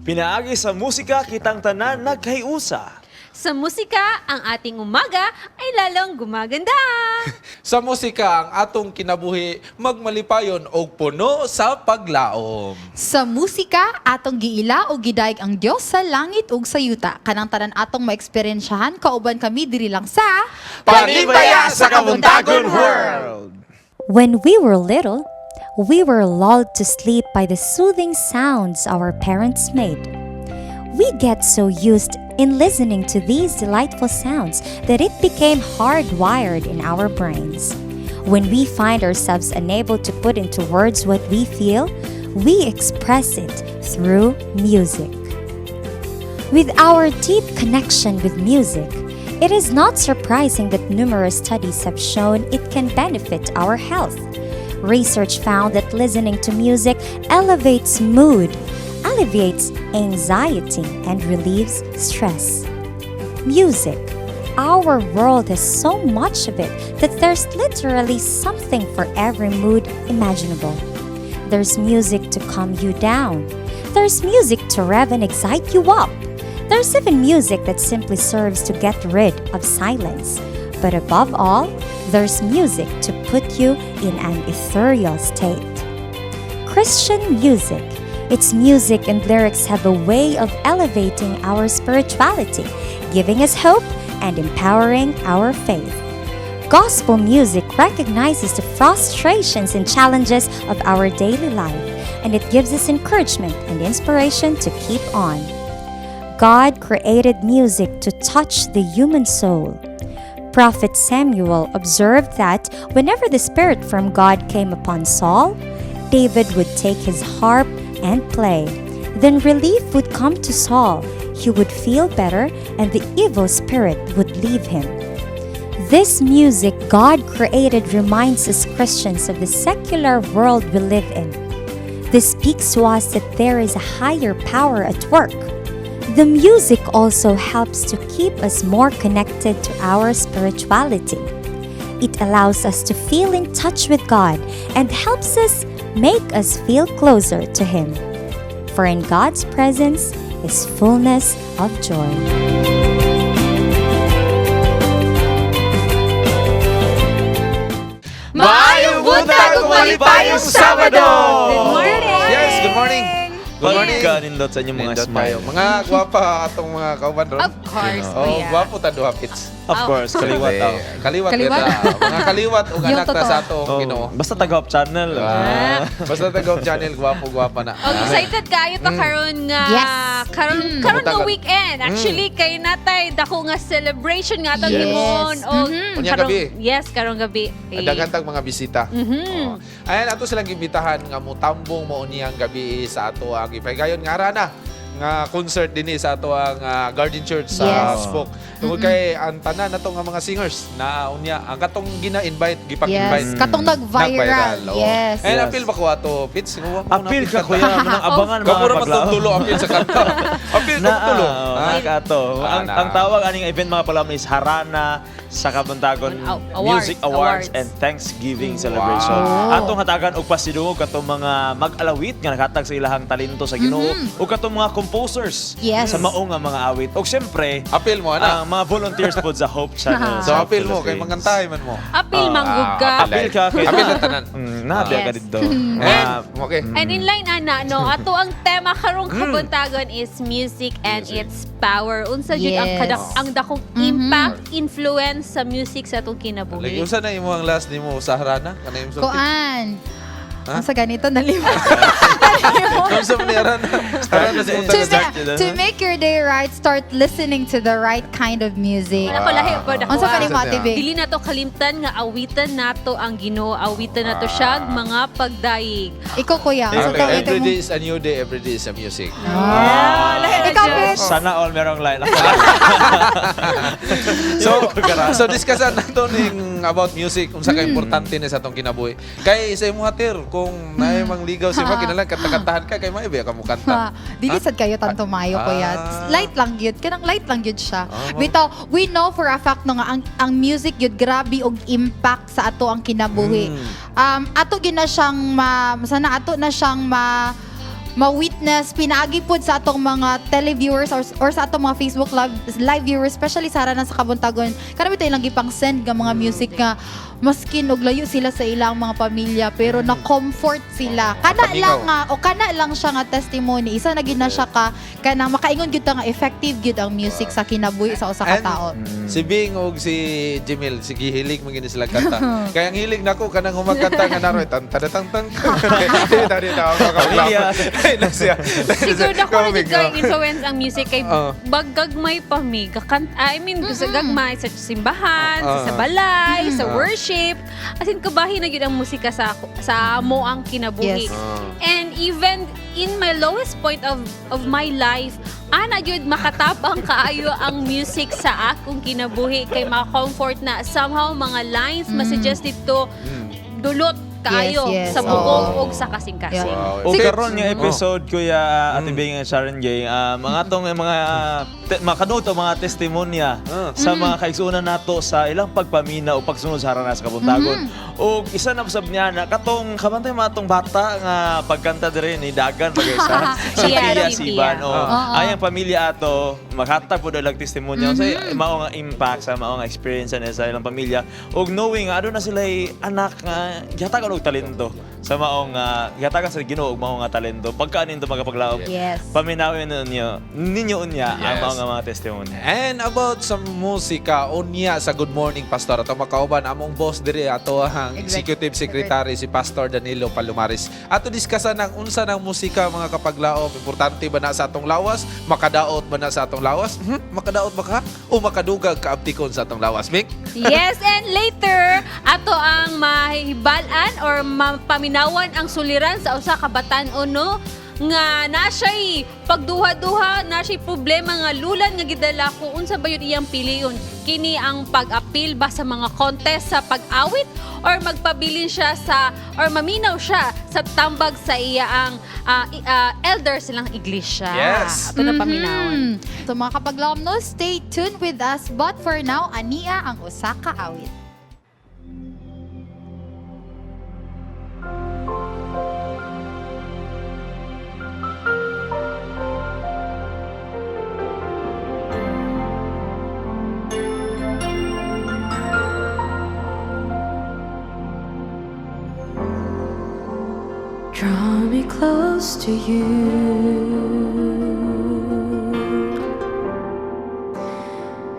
Pinaagi sa musika, kitang tanan nagkahiusa. Sa musika, ang ating umaga ay lalong gumaganda. Sa musika, ang atong kinabuhi magmalipayon og puno sa paglaom. Sa musika, atong giila o gidayeg ang Dios sa langit ug sa yuta. Kanang tanan atong maeksperiensyahan kauban kami diri lang sa Panibaya sa Kabuntagon World! When we were little, we were lulled to sleep by the soothing sounds our parents made. We get so used in listening to these delightful sounds that it became hardwired in our brains. When we find ourselves unable to put into words what we feel, we express it through music. With our deep connection with music, it is not surprising that numerous studies have shown it can benefit our health. Research found that listening to music elevates mood, alleviates anxiety, and relieves stress. Music. Our world has so much of it that there's literally something for every mood imaginable. There's music to calm you down. There's music to rev and excite you up. There's even music that simply serves to get rid of silence. But above all, there's music to put you in an ethereal state. Christian music. Its music and lyrics have a way of elevating our spirituality, giving us hope, and empowering our faith. Gospel music recognizes the frustrations and challenges of our daily life, and it gives us encouragement and inspiration to keep on. God created music to touch the human soul. Prophet Samuel observed that whenever the Spirit from God came upon Saul, David would take his harp and play. Then relief would come to Saul. He would feel better, and the evil spirit would leave him. This music God created reminds us Christians of the secular world we live in. This speaks to us that there is a higher power at work. The music also helps to keep us more connected to our spirituality. It allows us to feel in touch with God and helps us make us feel closer to Him. For in God's presence is fullness of joy. Maayong buntag ug malipayong Sabado! Good morning! Yes, good morning! Good morning! Pagkanindot sa inyong mga Nindot smile. tayo. Mga gwapa atong mga kauban ron. Of course, Oh, kuya. gwapo ta duha pits. Of course, kaliwat Eh, ako. Kaliwat Kaliwat. kita. Mga kaliwat ug Yung anak ta totoo. sa atong Oh, Ginoo. basta taga Hope Channel. Ah, basta taga channel gwapo gwapa na. Oh, excited kayo ta karon nga karon karon nga Kamunta ka. weekend. Actually kay natay dako nga celebration nga atong himuon og Unya karong- gabi. Yes, karong gabi. Eh, Daghan tag mga bisita. Oh. Ayan ato silang imbitahan nga mutambong mo unyang gabi sa ato ang gipahigayon nga ara na nga concert dinhi sa ato ang Garden Church sa Spoke. Tungod kay ang tanan nato nga mga singers na unya ang katong gina-invite, gipag-invite. Yes, katong nag-viral. Nag-viral, oo. Yes. Ayan, Yes. apil ba ko ato, Pits? Apil ka kuya, manang abangan mga Kamura paglaom. matutulo apil sa kanta. Apil ka Na, tulo. ah, ato. Ah, Ang, na. ang tawag aning event mga pala is Harana sa Kabuntagon Awards, Music Awards, Awards. and Thanksgiving Celebration. Wow. Atong hatagan og pasidungog katong mga mag-alawit nga nakatag sa ilahang talento sa Ginoo ug katong mga composers sa mao nga mga awit. Og syempre, Apil mo ana. ang mga volunteers pod sa Hope Channel. So sa apil mo kay Philippines. mangantay man mo. Apil manggug ka. Apil ka kay Apil na tanan. Nabiya ka dito. And, okay. And in line ana no, ato ang tema karong kabuntagon is music and its power. Unsa jud ang kadak ang dakong impact, influence sa music sa atong Like, kinabuhi. unsa na imo ang last nimo sa harana? Kana imong sulti? Kuan. Ha? Ang sa ganito nalimot. Unsa man ni harana? Harana sa to, Start yun, to make your day right, start listening to the right kind of music. Wala ko lahi pa dako. Unsa pa ni Unsa Mati niya? Big? Dili na to kalimtan nga awitan nato ang Ginoo, awitan nato siya mga pagdayig. Ikaw kuya, unsa Every, to every ito day mo? is a new day, every day is a music. Ah, lahi na Ikaw, siya. Bitch. Sana all merong line. So, so discussan nato ning about music unsa ka importante ni sa atong kinabuhi. Kay sa imong hatir kung naay mangligaw si mo kinahanglan kanta-kantahan ka kay maibe ka mo Ha, kanta. dili sad kayo tanto maayo kuya. Light lang gyud, kanang light lang gyud siya. Bitaw, we know for a fact no nga ang music gyud grabe og impact sa ato ang kinabuhi. Ato gyud na siyang ma sana ato na siyang ma ma-witness. witness pinaagi pod sa atong mga televiewers or sa atong mga Facebook live viewers, especially sa haranan sa Kabuntagon. Kanami tayo lang gipang send nga mga music nga maskin og layo sila sa ilang mga pamilya pero na-comfort sila. Kana Pamingaw. lang nga o kana lang siya nga testimony. Isa na gid na siya ka kanang makaingon gyud ta nga effective gyud ang music sa kinabuhi sa usa ka And tawo. si Bing og si Jimil, sige, hilig man gini sila kanta. Kaya ang hilig nako kanang humagkanta nga naroy tan tan tan tan. Dito dito ako Pamilya. Ay na siya. Siguro ako na Kamig, jud kay influence ang music kay Oo. baggagmay pa mi I mean, sa gagmay sa simbahan, sa balay, sa worship. As in kabahin na gyud ang musika sa mo ang kinabuhi. Yes. And even in my lowest point of my life, ana gyud makatabang kaayo ang music sa akong kinabuhi kay maka-comfort na somehow mga lines, messages dito dulot kaayo Yes. sa bukog Oo. ug sa kasing-kasing. Yeah. Wow. O karon nga episode, Kuya Ate Mm. Bing and Sharon Gay, mga tong mga makanuto mga testimonya sa mga kaigsuonan nato sa ilang pagpamina o pagsunod sa haranas Kabuntagon. Og isa na usab niya na katong kabantay mga tong bata nga pagkanta diri ni Dagan pag-isa si Pia, Pia si Siban. Pia. O ay ang pamilya ato maghatag pud og testimonya sa mao nga impact sa mao nga experience nila sa ilang pamilya og knowing nga aduna sila anak nga gihatagan og talento sa maong gihatagan sa Ginoo og mao nga talento pagka nindto magapaglaom. Paminawin ninyo ninyo unya ang mao nga mga testimony. And about sa musika, unya sa Good Morning Pastor. Ato makauban among boss diri ato ang Executive Secretary si Pastor Danilo Palomares. Ato diskasan ang unsa ng musika, mga kapaglaom. Importante ba na sa atong lawas? Makadaot ba na sa atong lawas? Makadaot ba ka? O makadugag kaabtikon sa atong lawas? Mick? Yes, and later, ato ang mahibal-an or mapaminawan ang suliran sa usa ka batan-on, no, nga na siya'y pagduha-duha, na siya'y problema nga lulan nga gidala kung unsa ba yun iyang piliyon. Kini ang pag-appeal ba sa mga contest sa pag-awit or magpabilin siya sa or maminaw siya sa tambag sa iya ang elder silang iglesia. Yes. Ato na paminawon. So mga kapaglaom, no, stay tuned with us. But for now, ania ang usa ka awit. Draw me close to you.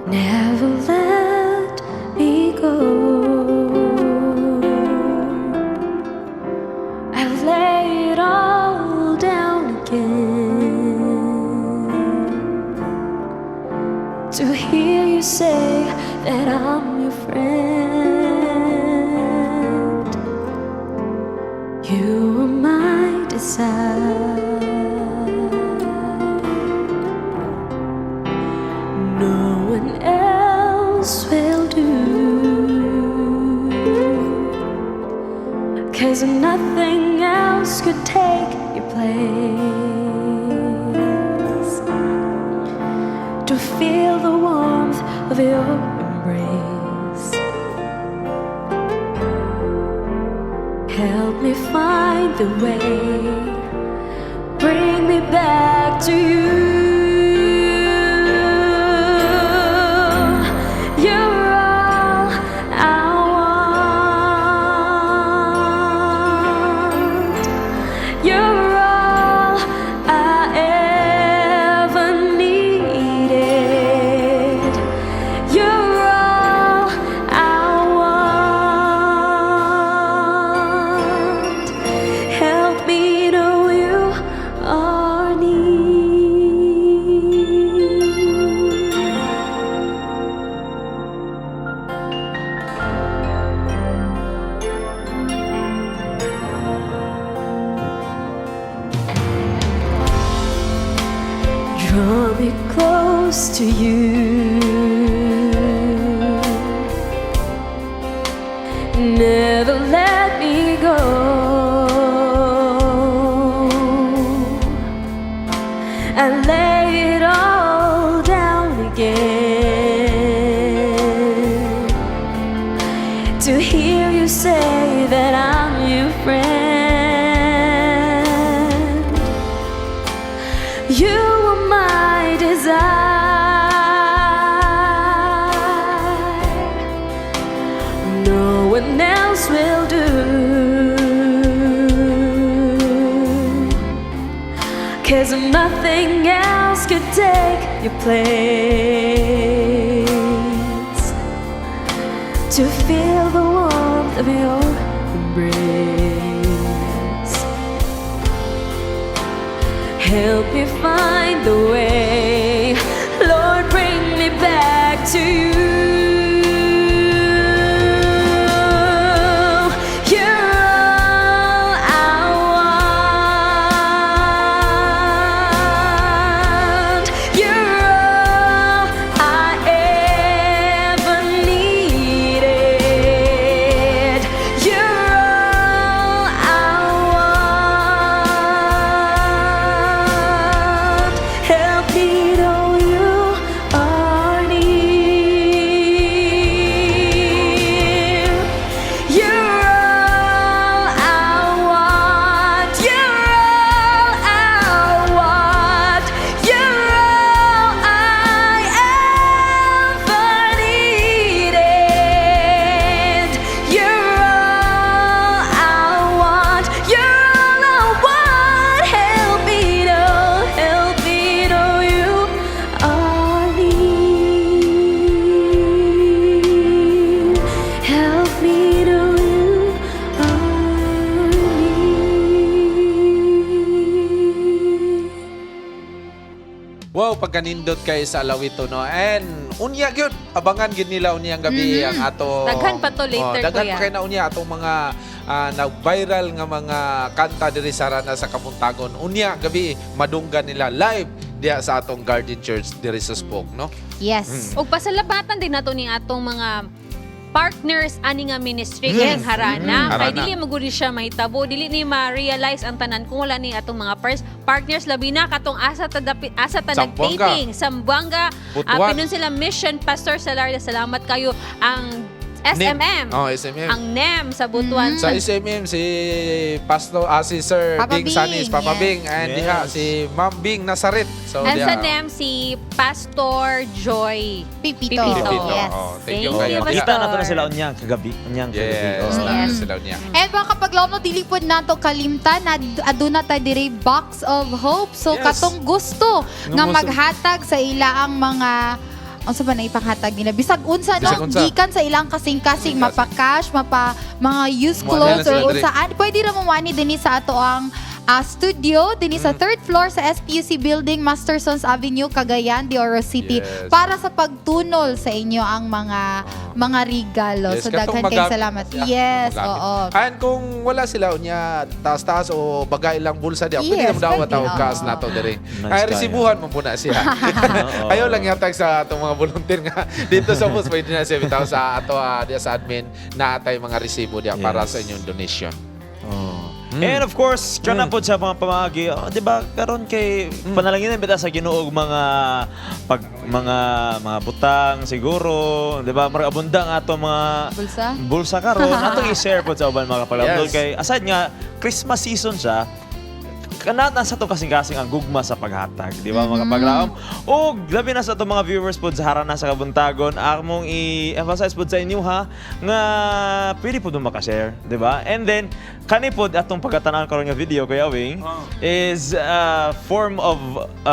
Never let me go. I lay it all down again to hear you say that I'm your friend. You are my desire. No one else will do. 'Cause nothing else could take your place. To feel the warmth of your embrace. Help me find the way. Bring me back to you. You're all I want. You're all I ever needed. You're all I want. Help me know you are near. Draw me close to you. Never let me go. I lay it all down again to hear you say that I'm your friend. Nothing else could take your place. To feel the warmth of your embrace. Help me find the way. Lord, bring me back to you. You're all I want. You're all I ever needed. You're all I want. Help me know you are near. You're all I want. You're all I want. You're all I ever needed. You're all I want. You're all I want. Help me know. Help me know you are near. Help me know you are near. Wow, pagkanindot kay sa Alawito, no. And unya gyud, abangan gyud nila unyang gabi ang ato. Daghan pa to later, Oh, daghan kuya. pa kay na unya atong mga nag-viral nga mga kanta diri sa Rana sa Kabuntagon. Unya gabi madunggan nila live diha sa atong Garden Church diri sa Spoke, no? Yes. Ug pasalamatan din nato ning atong mga partners ani nga ministry yes. Harana. Kay Harana. dili magud ni siya mahitabo, dili ni ma-realize ang tanan kung wala ni atong mga partners, labi na katong asa ta dapi, asa ta Zamboanga. nag-taping Zamboanga, Butuan. Pinon sila Mission Pastor Salarda, salamat kayo ang SMM. NEM. Oh, SMM. Ang NEM sa Butuan. Sa SMM si Pastor si Sir Papa Bing Bing, Sanis, Papa yes. Bing, and Yes. diha si Ma'am Bing Nazaret. So And diha. sa NEM si Pastor Joy. Pipito. Pipito. Pipito. Yes. Oh, thank you Thank kayo. you, Makita Pastor. na to na sila unyang kagabi. Unyang kagabi. Yes, Oo. na Yes. sila niya. And mga kapaglawno, dili po nato kalimtan na aduna ta diri Box of Hope. So katong gusto nga Nga mo- maghatag sa ilaang mga, unsa ba na ipanghatag nila, bisag unsa, no, Bisag unsa. gikan sa ilang kasing-kasing, Kasing-kasing. mapa cash, mapa mga used Muani clothes na sila or diri. unsaan, pwede ra mo muani dinhi sa ato ang studio dinhi sa third floor sa SPUC building, Mastersons Avenue, Cagayan de Oro City, Yes. para sa pagtunol sa inyo ang mga regalo. Yes, So katong daghan kay magamit salamat. siya. Yes, Magamit. oo. And kung wala sila unya taas-taas o bagay lang bulsa diya, pwede Yes, mo dawat pwede, tawag oo. cash nato diri. Nice Ay kaya. resibuhan mo po na siya. Oo. Ayaw lang yatag sa atong mga volunteer nga dito sa bus, pwede na siya bitaw sa ato diya sa admin na atay mga resibo diya para Yes. sa inyong donation. Oh. And of course, kana po sa mga pamagi, oh, 'di ba karon kay panalangin bita sa Ginoo og mga pag mga butang siguro, 'di ba? Marag abunda ang ato mga Bulsa? bulsa karon atong i-share po sa uban, mga kapaglaom. Yes. Kay aside nga Christmas season siya, kanat sa atong kasing-kasing ang gugma sa paghatag, di ba, mga kapaglaom? O labi na sa atong mga viewers po sa Harana sa Kabuntagon, among i-emphasize po sa inyo ha nga pwede po makashare, di ba? And then kani pod atong pagkatanan karon nga video, Kuya Wing, is a form of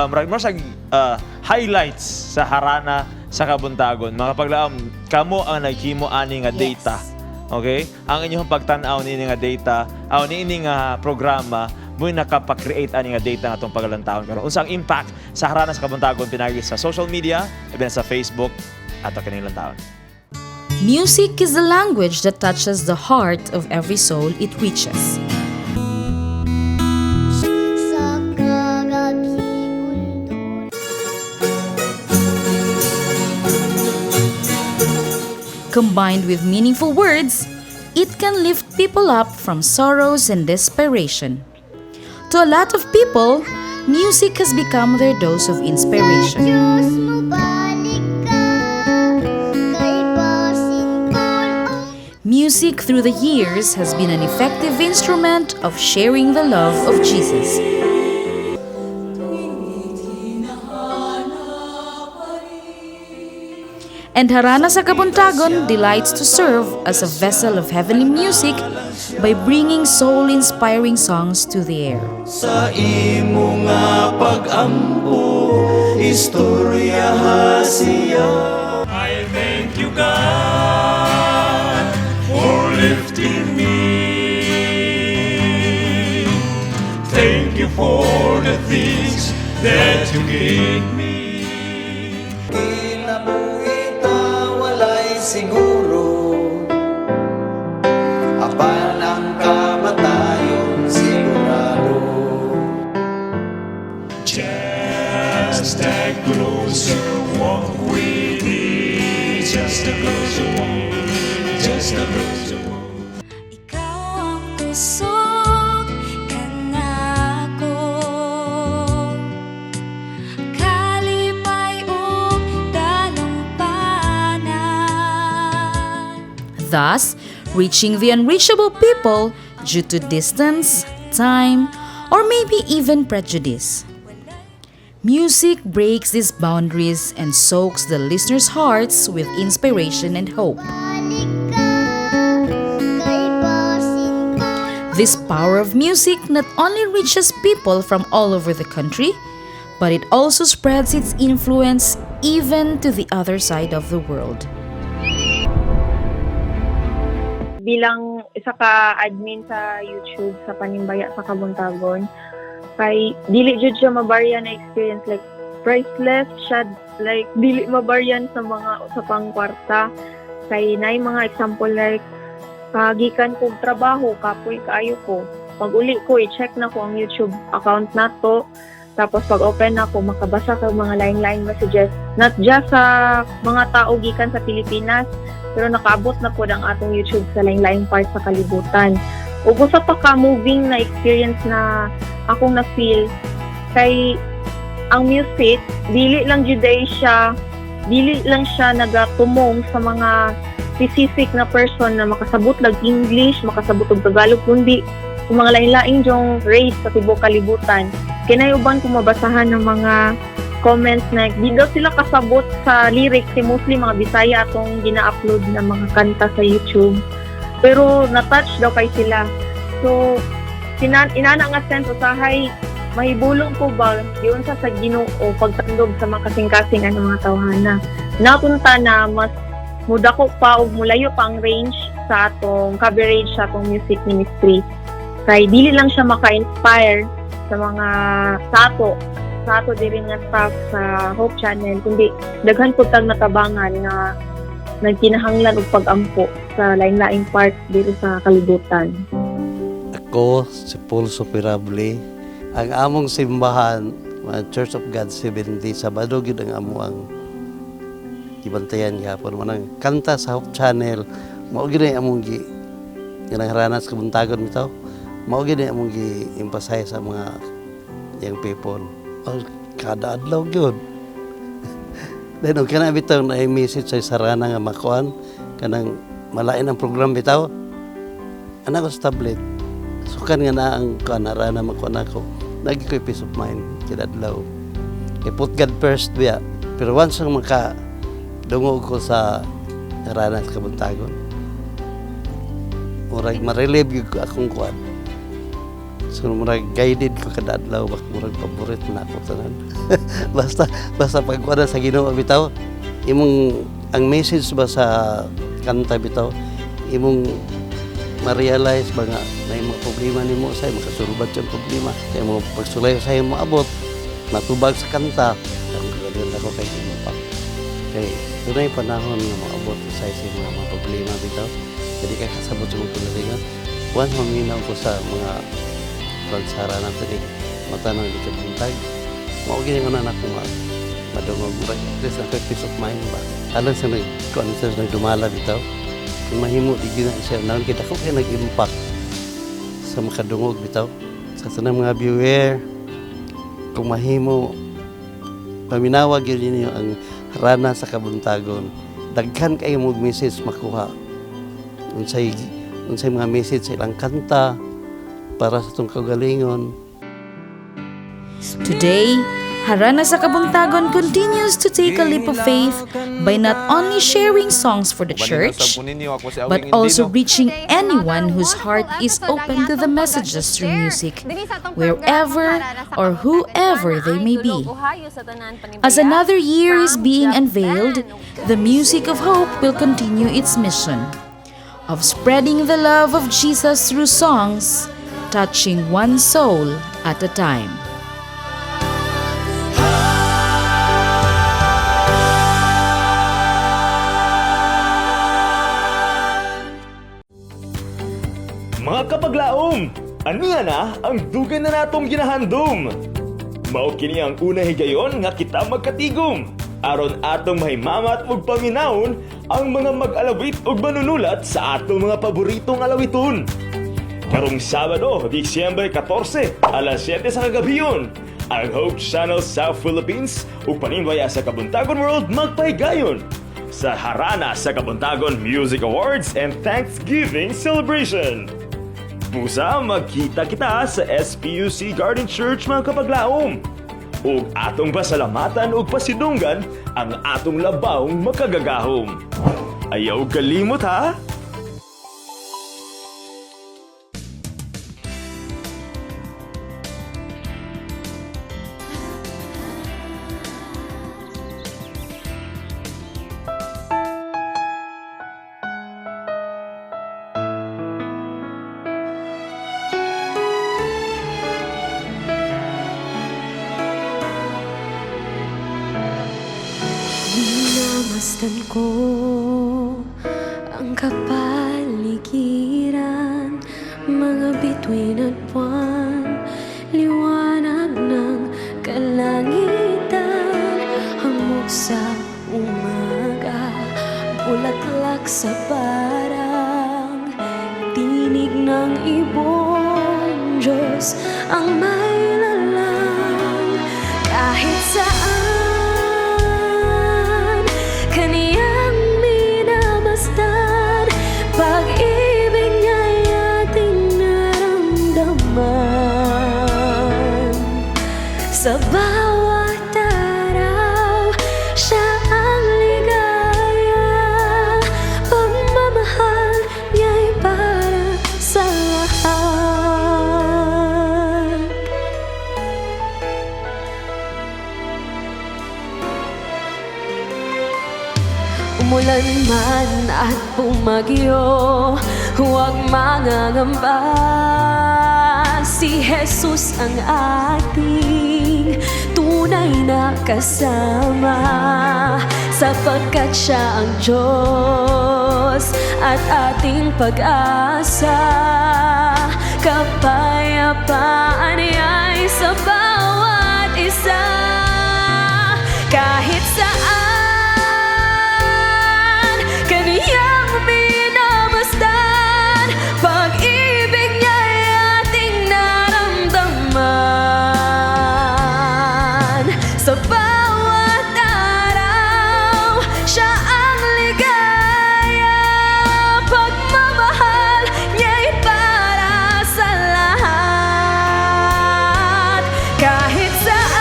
murag siya, highlights sa Harana sa Kabuntagon. Mga kapaglaom, kamo ang naghimo ani nga data. Okay? Ang inyong pagtan-aw niini nga data, aw niini nga programa, mo'y nakapa-create ani nga data nga atong pagalantawon karon. Unsa ang impact sa Harana sa Kabuntagon pinagi sa social media, labi na sa Facebook ato kining taon. Music is the language that touches the heart of every soul it reaches. Sa kagabi. Combined with meaningful words, it can lift people up from sorrows and desperation. To a lot of people, music has become their dose of inspiration. Diyos mo balik ka kay basin ko. Music through the years has been an effective instrument of sharing the love of Jesus. And Harana sa Kabuntagon delights to serve as a vessel of heavenly music by bringing soul-inspiring songs to the air. Sa imo nga pag-ampo, istorya siya. I thank you, God, for lifting me. Thank you for the things that you gave me. Kinabuhi ta walay siguro, apan ang kamatayon sigurado. Just a closer walk with thee. Just a closer walk. Just a closer walk. Ikaw ang kusog kanako, kalipay ug dalampanan. Thus, reaching the unreachable people due to distance, time, or maybe even prejudice. Music breaks these boundaries and soaks the listeners' hearts with inspiration and hope. Balik ka kay basin ka. This power of music not only reaches people from all over the country, but it also spreads its influence even to the other side of the world. Bilang isa ka admin sa YouTube sa Panimbaya sa Kabuntagon, kay dili jud siya mabarya na experience, like priceless siya, like dili mabaryan sa mga sa pangkwarta, kay naay mga example like gikan kog trabaho, kapoy kaayo ko, pag uli ko, i-check na ko ang YouTube account nato, tapos pag open nako, makabasa ka mga lain-lain messages, not just sa mga tao gikan sa Pilipinas, pero nakaabot na pod ang atong YouTube sa lain-laing part sa kalibutan. Ug usa pa ka moving na experience na akong na-feel kay ang music dili lang jud ay siya, dili lang siya nagatumong sa mga specific na person na makasabot lag English, makasabot og Tagalog, kundi kung mga lain-laing jong race sa tibuok kalibutan. Kinay uban kung mabasahan ng mga comments na di daw sila kasabot sa lyrics kay mostly mga Bisaya atong gina-upload na mga kanta sa YouTube. Pero na-touch daw kay sila. So, inana nga sense, usahay mahibulong ko ba giunsa sa Ginoo pagtandog sa mga kasing-kasing ano mga tawhana. Napunta na mas mudako pa og mulayo pa ang range sa atong coverage sa atong music ministry. Kay dili lang siya maka-inspire sa mga sa ato diri nga staff sa Hope Channel, kundi daghan pud tag natabangan nga nagkinahanglan og pag-ampo sa lain-laing part diri sa kalibutan. Ako, si Paul Superable. Ang among simbahan, mga Church of God 70, Sabado gyud ang amo ang gibantayan gihapon. Manang kanta sa Hope Channel, mao gyud ang among gi kanang haranas kabuntagon bitaw. Mao gyud ang among gi emphasize sa mga young people. Oh, kada adlaw gyud. Then og kana bitaw na message sa sarana nga makuan kanang malain ang program bitaw. Anak ko sa tablet. Sukan nga na ang kuan harana makuan ako. Lagi ko'y peace of mind kada adlaw. Kay put God first biya. Pero once ang maka dungog ko sa harana sa kabuntagon, murag ma-relieve gyud ko akong kuan. So murag guided ko kada adlaw bak murag paborito na ako tanan. Basta basta pag kuan sa Ginoo bitaw, imong ang message ba sa kanta bitaw, imong ma-realize ba nga na yung mga problema nimo sa makasulbad sa problema kaya mo pagsulay sa imo abot matubag sa kanta ang kagalingon ako kay impact kay dunay panahon nga moabot sa sa mga problema bitaw, dili ka kasabot sa mga kagalingon. Once maminaw ko sa mga kansara nato ni mata ng di kabuntag, mao gini una na akong madungog, murag at least ako peace of mind ba alang sa nag kuan sa nagdumala bitaw. Kung mahimo di gyud na siya naon kay dako kay nag-impact sa makadungog bitaw sa tanang mga viewer. Kung mahimo, paminawag gyud ninyo ang rana sa kabuntagon. Daghan kayo mo message makuha, unsay unsay mga message sa ilang kanta para sa itong kagalingon. Today, Harana sa Kabuntagon continues to take a leap of faith by not only sharing songs for the church, but also reaching anyone whose heart is open to the messages through music, wherever or whoever they may be. As another year is being unveiled, the Music of Hope will continue its mission of spreading the love of Jesus through songs, touching one soul at a time. Mga kapaglaom, aniya na ang dugay na natong ginahandom. Mao kini ang una higayon nga kita magkatigom. Aron atong mahimamat ug paminawon ang mga mag-alawit ug manunulat sa atong mga paboritong alawiton. Karong Sabado, Disyembre 14, alas 7 sa kagabiyon, ang Hope Channel South Philippines ug Panimbaya sa Kabuntagon World magpahigayon sa Harana sa Kabuntagon Music Awards and Thanksgiving Celebration. Busa, magkita kita sa SPUC Garden Church, mga kapaglaom. Ug atong pasalamatan ug pasidunggan ang atong labawng makagagahom. Ayaw kalimot ha! Minamasdan ko ang kapaligiran, mga bituin at buwan, liwanag ng kalangitan, hamog sa umaga, bulaklak sa parang, tinig ng ibon, Diyos ang may lalang, kahit saan kaniyang minamasdan, pag-ibig niya'y ating naramdaman. Sa bawat araw, siya ang ligaya. Pagmamahal niya'y para sa lahat. Umulan man at bumagyo, huwag mangangamba. Si Jesus ang ating tunay na kasama, sapagkat siya ang Diyos at ating pag-asa. Kapayapaan niya'y sa bawat isa. Kahit saan kaniyang minamasdan, pag-ibig niya'y ating naramdaman. Sa bawat araw, siya ang ligaya. Pagmamahal niya'y para sa lahat. Kahit saan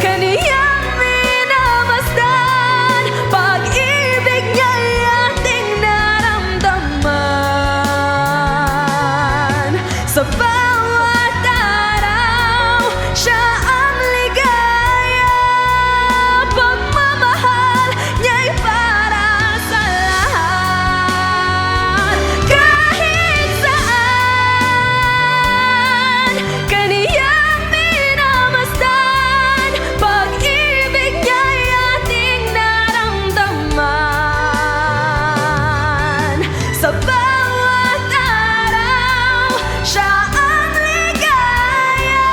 kaniyang minamasdan, pag-ibig niya'y ating naramdaman. Sa bawat araw, siya ang ligaya. Pagmamahal niya'y para sa lahat. Kahit saan kaniyang minamasdan, pag-ibig niya'y ating naramdaman. Sa bawat araw, siya ang ligaya.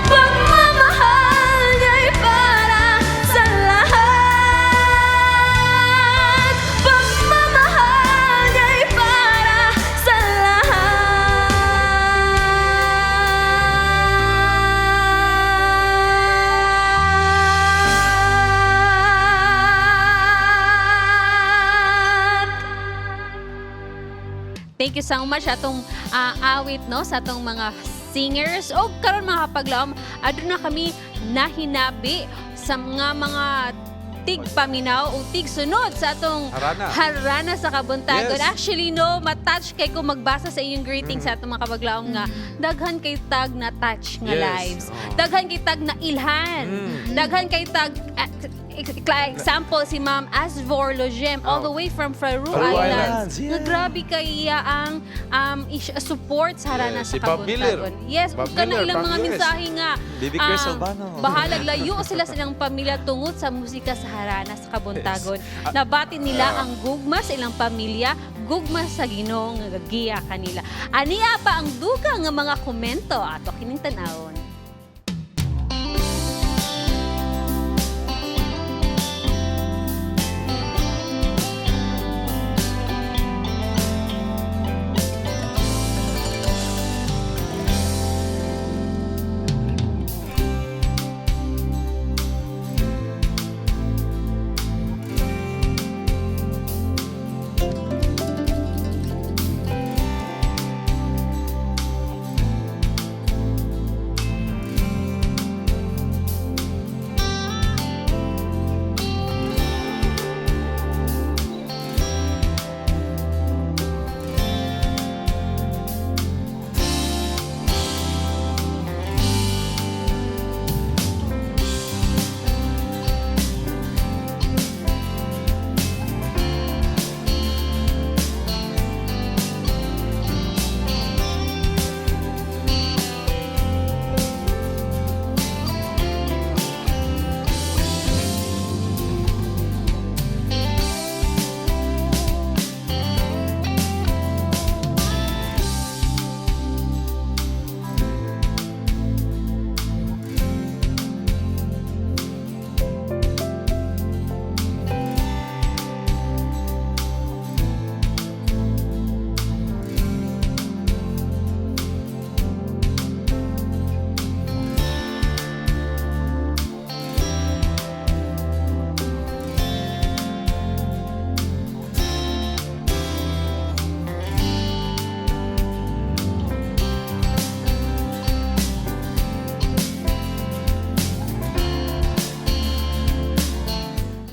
Pagmamahal niya'y para sa lahat. Pagmamahal niya'y para sa lahat. Thank you so much atong awit, no, sa atong mga singers. O karon, mga kapaglaom, aduna kami nahinabi sa mga tigpaminaw o tigsunod sa atong Harana. Harana sa Kabuntagon. Actually, no, matouch kay ko magbasa sa inyong greetings sa atong mga kapaglaom nga daghan kay tag na touch nga lives. Daghan kay tag na ilhan. Daghan kay tag example si Ma'am Asvor Logem all the way from Faroe Faroe Islands. Islands, Nga yeah. grabe kay iya ang support sa Harana Yes, sa si Bob Miller. Kabuntagon. Yes, Bob ug kana Miller ilang from mga US. mensahe nga Baby Chris Albano. bahalag layo sila sa ilang pamilya tungod sa musika sa Harana sa Kabuntagon. Nabati nila ang gugma sa ilang pamilya, gugma sa Ginoo nga gagiya kanila. Ania pa ang duga nga mga komento ato kining tan-awon.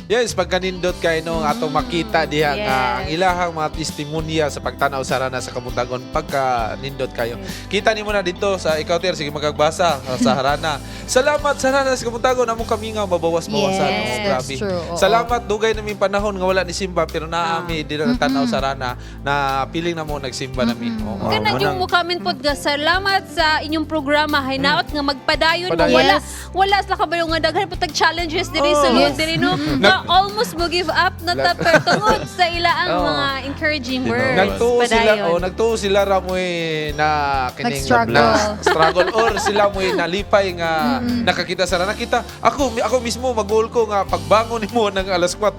Yes, pagkanindot kay no atong makita diha nga ang ilahang mga testimonya sa pagtanaw sa Harana sa Kabuntagon, pagka nindot kayo. Kita nimo na dito sa ikaw ter, sige magagbasa sa Harana. Salamat sa Harana sa Kabuntagon, among kamingaw mabawas-bawasan. Yes, Oh, that's grabe. true. Oo. Salamat, dugay nami panahon nga wala ni simba pero naami dira nagtanaw sa Harana na piling na mo nagsimba nami. Oo. Kana Wow, yung manang- mo comment pod nga salamat sa inyong programa, hinaot nga magpadayon mo. Padayon. Wala wala sa kabalo nga daghan po tag challenges diri sa loob diri, no, nga almost mo give up na ta pero tungod sa ila ang mga encouraging words. Nagtuo sila, Padayon. oh, nagtuo sila ra mo'y na kining Nag-struggle. na struggle or sila mo'y nalipay nga nakakita sa nakita. Ako ako mismo mag-goal ko nga pagbangon nimo ng alas 4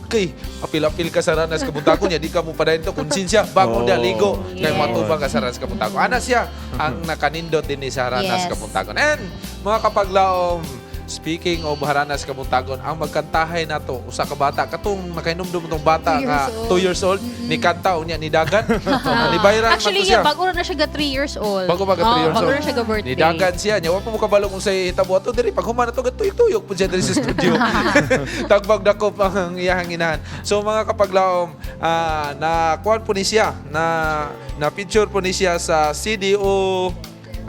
kay apil-apil ka sa Ranas Kabuntagon niya di ka mo padayon to konsensya bangon dia ligo kay matubang ka sa Ranas Kabuntagon. Ana siya ang nakanindot din ni sa Ranas Kabuntagon. And mga kapaglaom, speaking of Haranas Kabuntagon, ang magkantahay nato usa ka bata katong nakainomdom tong bata 2 years nga old. 2 years old ni kanta unya ni dagan ni viral man Actually, to siya. yeah, bago na siya ga 3 years old. Bago pa ga 3 Oo, years bago old. na siya ga birthday. Ni dagan siya niya wa pa mo kabalo kung say hitabo ato diri pag human ato gatuyok-tuyok pud siya diri sa studio. Tagbag dakop ang iyahang inahan. So mga kapaglaom, na kuan po ni siya na na picture po ni siya sa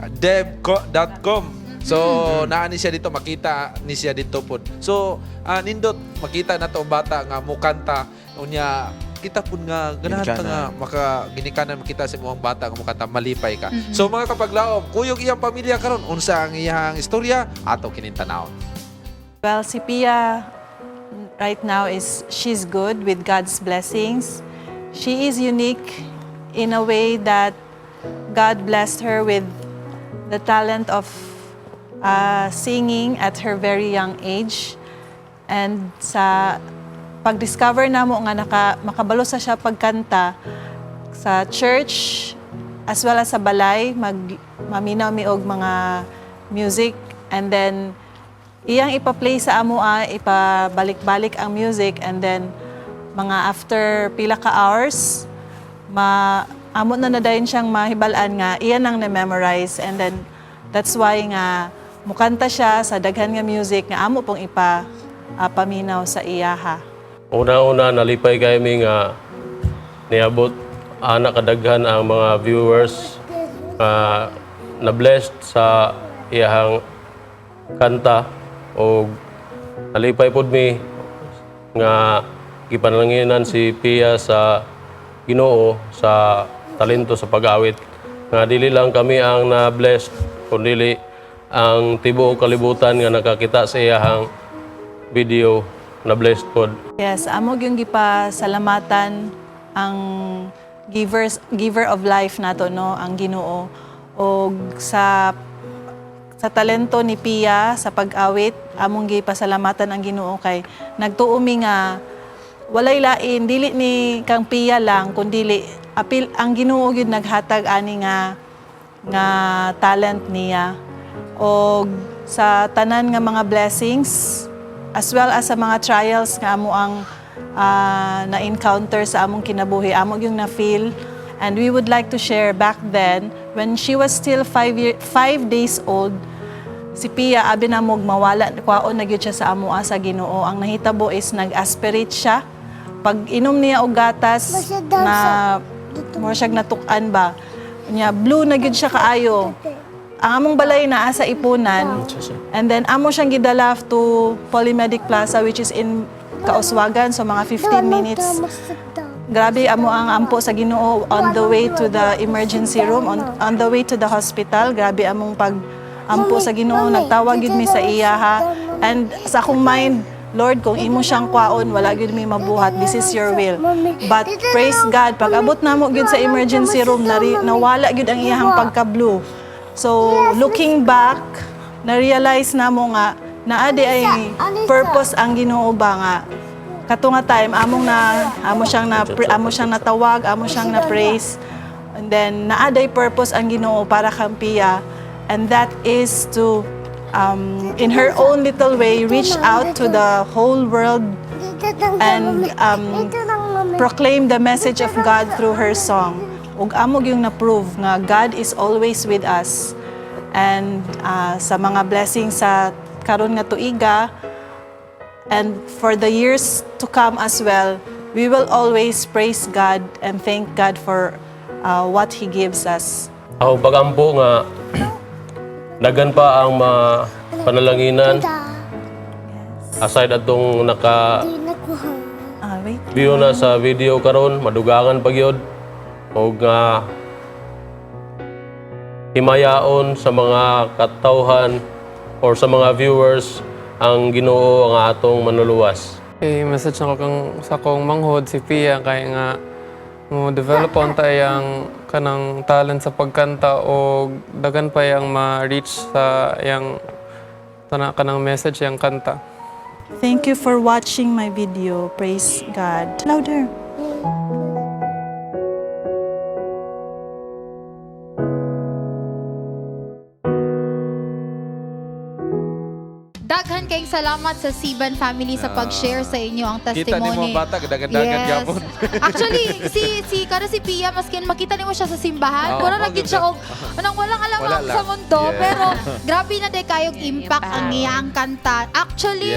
cdodeb.com. So, naa ni siya dito, makita ni siya dito pod. So, nindot makita na to ang bata nga mukanta unya kita pud nga ganahan ta Ginikanan. nga maka ginikanan makita sa imong bata nga mukanta malipay ka. So mga kapaglaom, kuyog iyang pamilya karon unsa ang iyang istorya ato kining tan-awon. Well, si Pia right now is she's good with God's blessings. She is unique in a way that God blessed her with the talent of singing at her very young age. And sa pag-discover namo nga makabalo sa siya pagkanta sa church as well as sa balay, mag maminaw mi og mga music and then iyang ipa-play sa amoa, ipabalik-balik ang music and then mga after pila ka hours ma amo na na dayon siyang mahibal-an nga iyan ang na-memorize, and then that's why nga mukanta siya sa daghan nga music nga amo pong ipa paminaw sa iyaha. Una-una, nalipay kami nga niabot ana kadaghan ang mga viewers nga na-blessed sa iyahang kanta o nalipay pod mi nga gipanalangin si Pia sa Ginoo sa talento sa pag-awit nga dili lang kami ang na-blessed kundi ang tibuok kalibutan nga nakakita sa iyahang video na blessed pod. Yes, amo gyung gipasalamatan ang giver of life nato, no, ang Ginoo. Og sa talento ni Pia sa pag-awit, among gipasalamatan ang Ginoo kay nagtuo mi nga walay lain, dili ni kang Pia lang kundili apil ang Ginoo gyud naghatag ani nga talent niya. Og sa tanan nga mga blessings as well as sa mga trials nga amo ang na-encounter sa among kinabuhi, amo yung na-feel. And we would like to share, back then when she was still 5 days old, si Pia, abi na mog mawala, kwaon na gyud siya sa amoa sa Ginoo. Ang nahitabo is nag-aspirate siya pag inom niya og gatas na mo siya natuk-an ba niya, blue na gyud siya kaayo. Ang among balay naa sa Iponan, and then amo siyang gidala to Polymedic Plaza, which is in Kauswagan, so mga 15 minutes. Grabe amo ang ampo sa Ginoo on the way to the emergency room, on the way to the hospital. Grabe among pag ampo sa Ginoo, nagtawag gyud mi sa iya ha. And sa akong mind, "Lord, kung imo siyang kwaon, wala gyud mi mabuhat. This is your will." But praise God, pag abot namo gyud sa emergency room, nawala gyud ang iyahang pagka-blue. So, looking back, na-realize namo nga naa diay purpose ang Ginoo ba nga kato nga time amo siyang natawag, amo siyang na praise, and then naa day purpose ang Ginoo para kang Pia, and that is to in her own little way reach out to the whole world and proclaim the message of God through her song. Ug amo yung na-prove nga God is always with us. And sa mga blessings sa karon nga tuiga and for the years to come as well, we will always praise God and thank God for what He gives us. Ako pagampo nga daghan pa ang mga panalanginan aside atong naka Ah, wait. view na sa video karon, madugangan pa gyud og nga himayaon sa mga katawhan or sa mga viewers ang Ginoo ang atong manluluwas. Eh, message na ko kang sa akong manghod si Pia kay nga mo develop on ta yang kanang talent sa pagkanta o daghan pa yang ma-reach sa yang tana kanang message yang kanta. Thank you for watching my video. Praise God. Louder. Daghan kayong salamat sa Siban family sa pag-share sa inyo ang Kita testimony. nimo ang bata, dagan-dagan gyapon. Actually, si si kada si Pia, maskin makita nimo siya sa simbahan, Oo, wala mao na gid gyud siya og anong walang alam Wala ang lang. sa mundo, pero grabe na day kayog impact ang iyang kanta. Actually,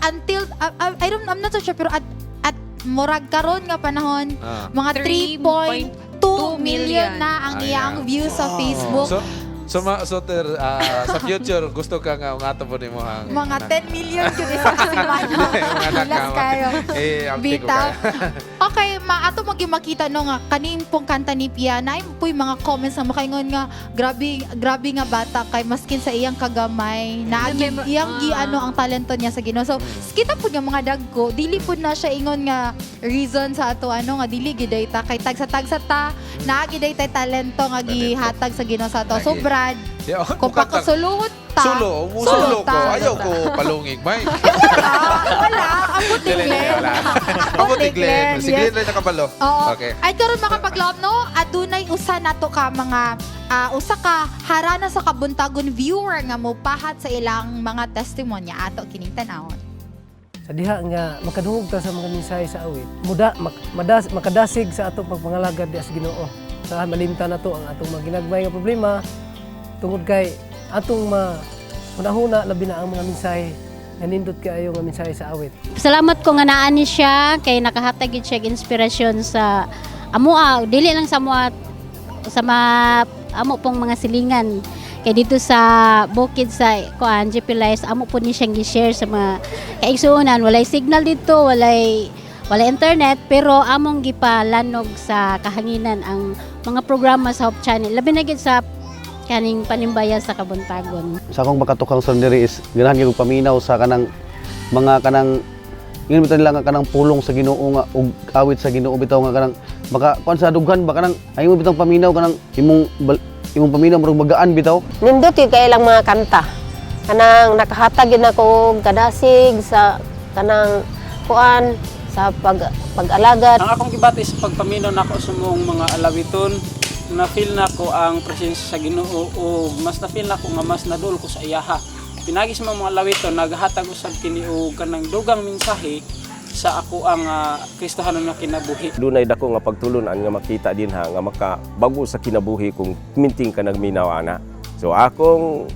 until I don't I'm not so sure, pero at murag karon nga panahon, mga 3.2 million na ang iyang views sa Facebook. So, sa future gusto ka nga ang ato po nimo ang Mga anak. 10 million yun isa ka semana. Mga anak Hilas ka, kayo. Eh, update ko Bitaw. kayo. Okay, ma ato mo makita no nga kaning pong kanta ni Pia na po yung mga comments na makaingon nga grabe grabe nga bata kay maskin sa iyang kagamay na iyang gi ano ang talento niya sa Ginoo. So kita pud nga mga dagko, dili pud na siya ingon nga reason sa ato ano nga dili giday ta kay tagsa-tagsa ta naa giday tay talento nga gihatag sa Ginoo sa ato. So Lagi. Brad, Yeah, oh, kung mukha kang- pakasuluhot ta, Sulo, musulo ko. ta. Ayaw ko palungig, Mike. Wala, ambot ni Dili, dili, Glenn. wala. Ambot ni Glenn. Si Yes. Glenn rin nakabalo. Oo. Okay. Ay karon makapaglaom no, adunay usa nato ka mga usa ka harana sa kabuntagon viewer nga mopahat sa ilang mga testimonya, ato kining tan-awon. Sa diha nga makadungog ta sa mga mensahe sa awit, muda, makadasig sa atong pagpangalagad diha sa Ginoo. Sa malimtan na to ang atong mga ginagmay nga problema tungod kay atong ma hunahuna, labi na ang mga mensahe nga nindot kaayo nga mensahe sa awit. Salamat ko nga naa ni siya kay nakahatag gid siya og inspirasyon sa amoa, dili lang sa amoa, sa mga amo pong mga silingan kay dito sa bukid sa kuan GP Lies, amo po ni siyang gi-share sa mga kaigsuonan. Walay signal dito, walay internet, pero among gipalanog sa kahanginan ang mga programa sa Hope Channel, labi na gid sa kaning Panimbaya sa Kabuntagon. Sa akong makatukang sa diri is ganahan gyud kog paminaw sa kanang mga kanang ingon bitaw nila nga kanang pulong sa Ginoo nga ug awit sa Ginoo bitaw nga kanang maka kuan sa dughan ba, kanang ay mo bitang paminaw, kanang imong paminaw murag magaan bitaw. Nindot yun kay ilang mga kanta. Kanang nakahatag yun ako og kadasig sa kanang kuan sa pag-alagad. Ang akong gibati sa pagpaminaw nako sa mong mga alawiton, na-feel nako ang presensya sa Ginoo o mas na-feel nako nga mas nadul ko sa iyaha. Pinagi sa mga alawiton, naghatag usab kini og kanang dugang mensahe sa ako ang Kristohanon nga kinabuhi. Dunay dako nga pagtulunan nga makita dinha nga makabago sa kinabuhi kung minting ka nagminaw ana. So akong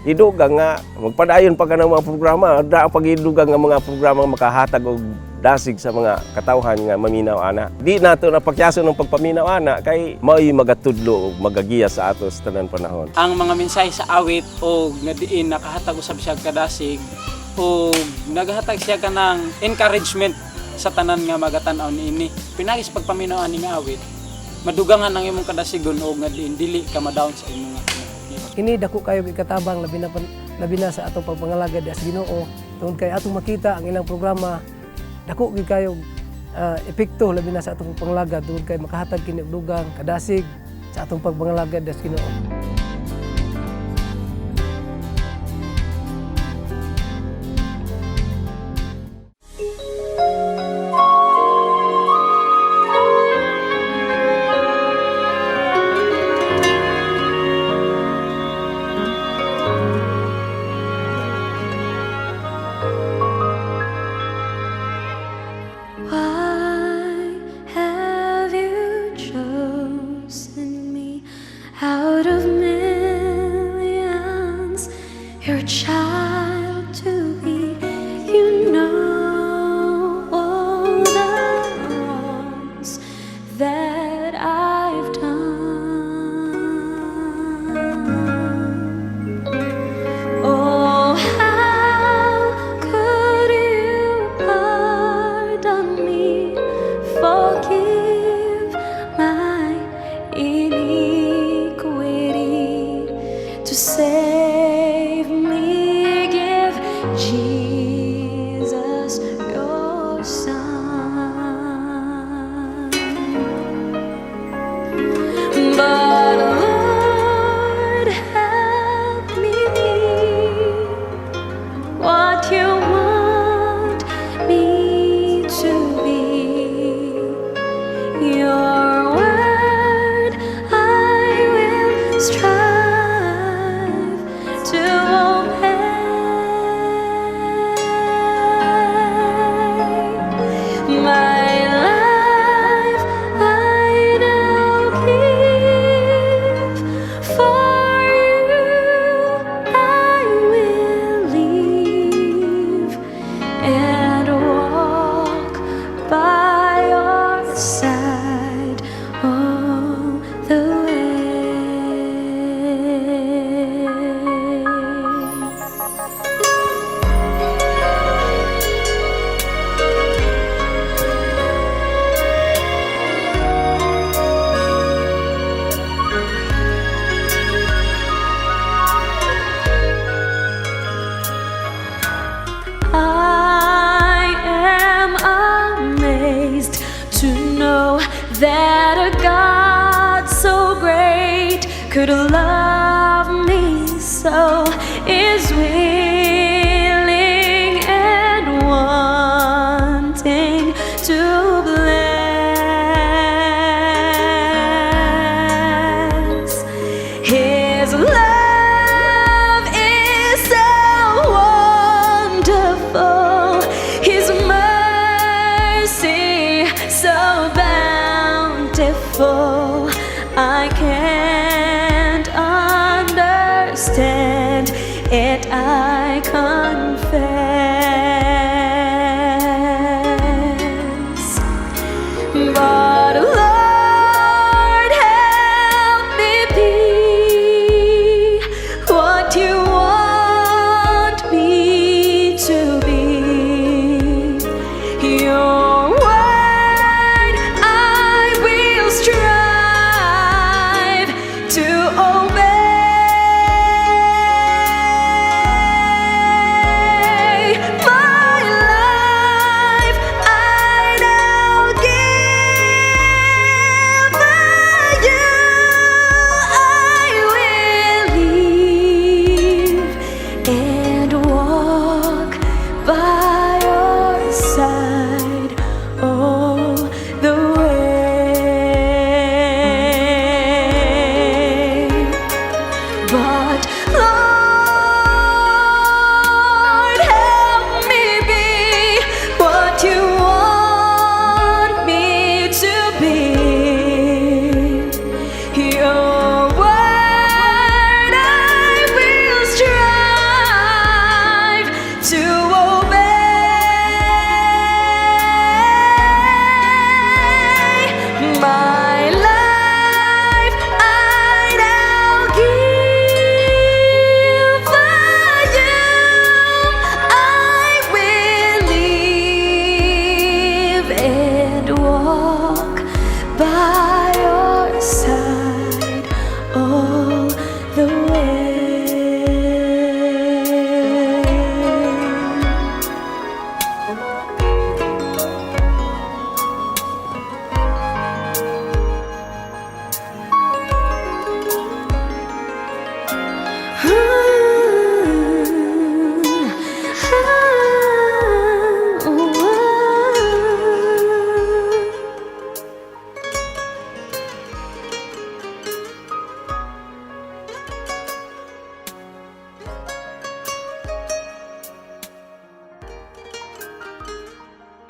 idugang nga magpadayon pa ka ng mga programa, da ang pagidugang nga mga programa nga makahatag og dasig sa mga katawhan nga maminaw ana. Di nato napakyason ng pagpaminaw ana kay mao'y magatudlo ug magagiya sa ato sa tanan panahon. Ang mga mensahe sa awit o nga diin nakahatag usab siya kadasig o naghatag siya kanang encouragement sa tanan nga magatan-aw niini. Pinagi sa pagpaminaw ani nga awit, madugangan ang imong kadasigon o nga diin dili ka ma-down sa imong nga kinabuhi. Kini dako kayo ikatabang, labi na sa atong pagpangalagad sa Ginoo tungod kay atong makita ang ilang programa, dako gyud kayo epekto labi na sa atong pagpangalagad tungod kay makahatag kini og dugang kadasig sa atong pagpangalagad sa Ginoo. Why have you chosen me out of millions, your child to be? You know all the wrongs that I've done. Oh, how could you pardon me? Forgive my iniquity to save me. Give Jesus your Son. But Lord, help me be what you want me to be. Your word I will strive to obey. My life I now give, for you I will live and walk by your side all the way. I am amazed to know that a God so great could love me so, is willing and wanting to bless. His love is so wonderful. His mercy so bountiful.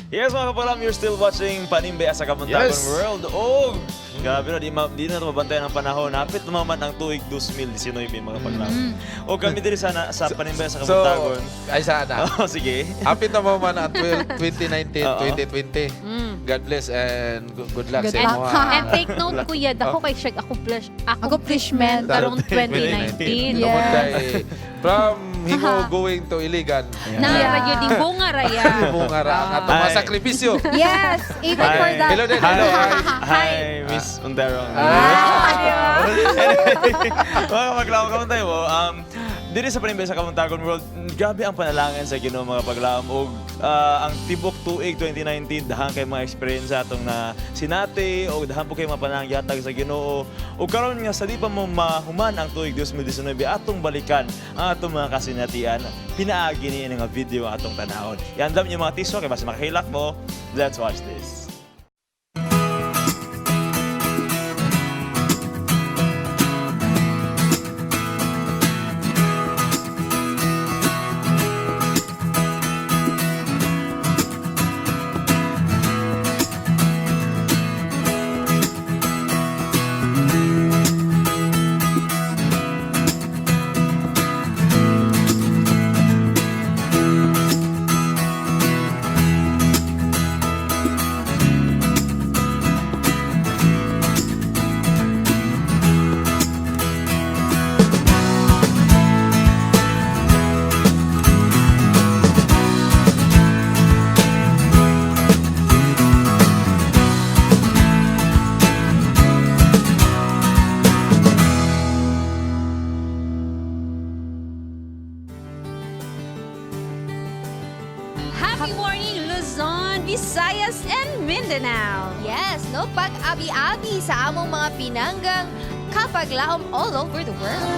Yes, mga kapalam, you're still watching Panimbaya sa Kabuntagon World. Oh, grabe na, di na ito mabantayan ang panahon. Hapit lumaman ang tuig 2019, mga paglam. O kami diri sana sa Panimbaya sa So, Kabuntagon. ay sana. Oh, sige. Hapit na mo man ang 2019, 2020. God bless and good luck Good sa luck. imo. And take note, kuya, dako kay siya accomplishment karong 2019. Tungod kay from Hingo going to Iligan. Na radyo ding bunga raya. Bunga ra ang atong mga Ay. sakripisyo. Yes, even for that. Hello din, hello. Hi, Hi. hi, Miss Onderong. Anyway, mga paglaom, kamuntay mo. Diri sa Panimbaya sa Kabuntagon World, grabe ang panalangin sa Ginoo, mga paglaom, ug ang tibok tuig 2019 dahan kay mga experience atong na sinati og dahan po kay mga panalangin gihatag sa Ginoo. Ug karon nga sa di pa mo mahuman ang tuig 2019, atong balikan ang atong mga kasinatian pinaagi ni nga video ang atong tanawon. Iandam niyo mga tiswa kay basta makahilak mo. Let's watch this. Happy morning, Luzon, Visayas, and Mindanao. Yes, no? Pag-abi-abi sa among mga pinanggang kapaglaom all over the world.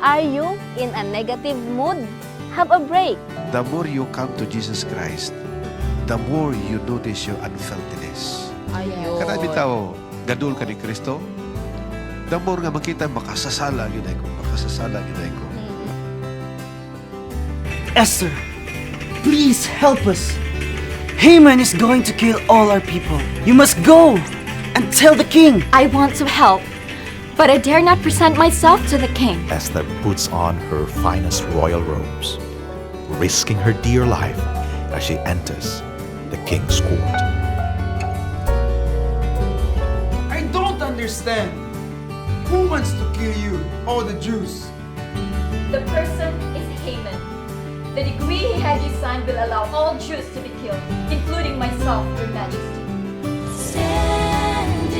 Are you in a negative mood? Have a break. The more you come to Jesus Christ, the more you notice your unhealthiness. Ayun. Kana bitaw, gadul ka ni Kristo, the more nga makita makasasala gyud ko, makasasala gyud ko. Esther, please help us. Haman is going to kill all our people. You must go and tell the king. I want to help, but I dare not present myself to the king. Esther puts on her finest royal robes, risking her dear life as she enters the king's court. I don't understand. Who wants to kill you, all the Jews? The person is Haman. The decree he had you signed will allow all Jews to be killed, including myself, Your Majesty. Standing,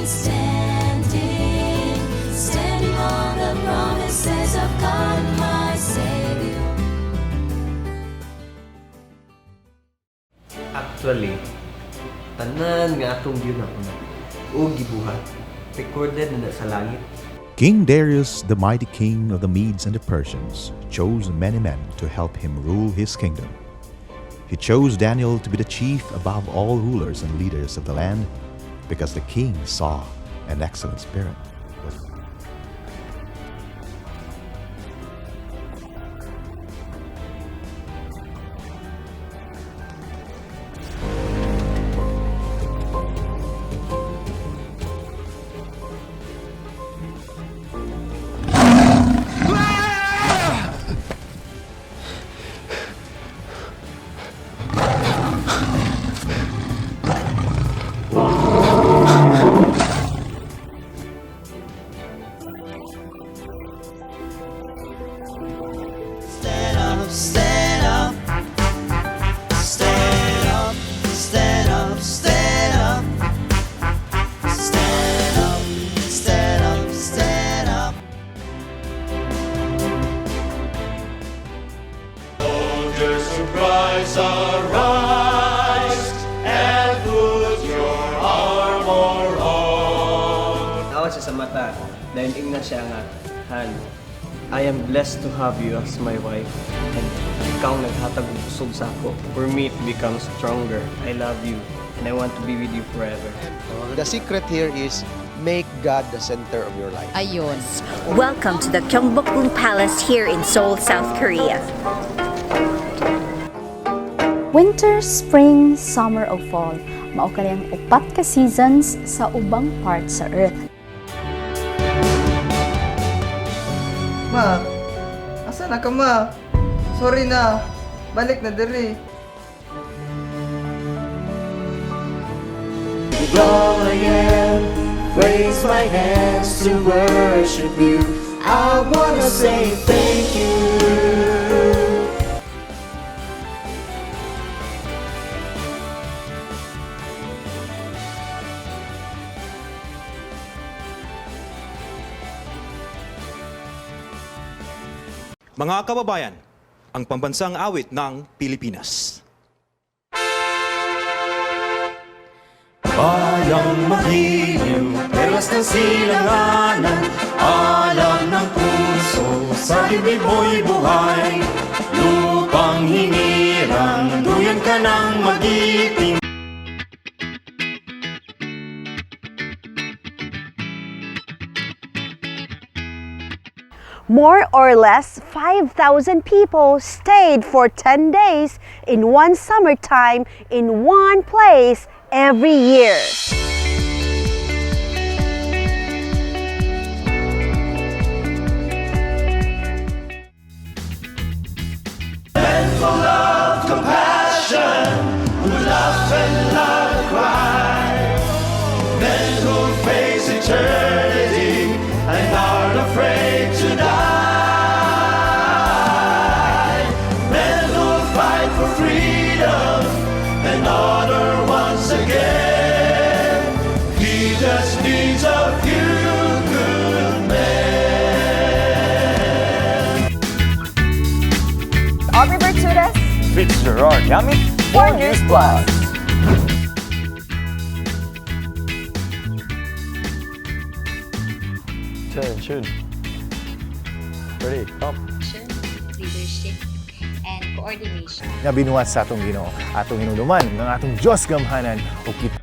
standing, standing on the promises of God, my Savior. Actually, tanan nga atong gihuna-huna o gibuhat, recorded na na sa langit. King Darius, the mighty king of the Medes and the Persians, chose many men to help him rule his kingdom. He chose Daniel to be the chief above all rulers and leaders of the land because the king saw an excellent spirit was Stand up, stand up. Stand up, stand up, stand up. Stand up, stand up, stand up. Soldiers of Christ, arise and put your armor on. Tawa siya sa mata dahil ingna siya nga, "Han, I am blessed to have you as my wife and ikaw ang naghatag og kusog sa ako for me to become stronger. I love you and I want to be with you forever." The secret here is Make God the center of your life. Ayun. Welcome to the Gyeongbokgung Palace here in Seoul, South Korea. Winter, spring, summer o fall, mao kani ang upat ka seasons sa ubang part sa Earth. Ma, asa na ka, ma? Sorry na. Balik na diri. All I am, raise my hands to worship you. I wanna say thank you. Mga kababayan, ang pambansang awit ng Pilipinas. Bayang magiliw, perlas ng silanganan, alab ng puso, sa dibdib mo'y buhay. Lupang hinirang, duyan ka ng magiting. More or less 5,000 people stayed for 10 days in one summertime in one place every year. Men full of compassion, who laugh and not cry. Men who face eternity and aren't afraid to die. Men who fight for freedom and honor once again. He just needs a few good men. Aubrey Bertudez Fitzgerald Yamit for News Plus. Turn, shoot. Ready, up. Leadership, and coordination. Nga binuhat sa atong Ginoo, atong hinumduman ng atong Dios gamhanan ug kita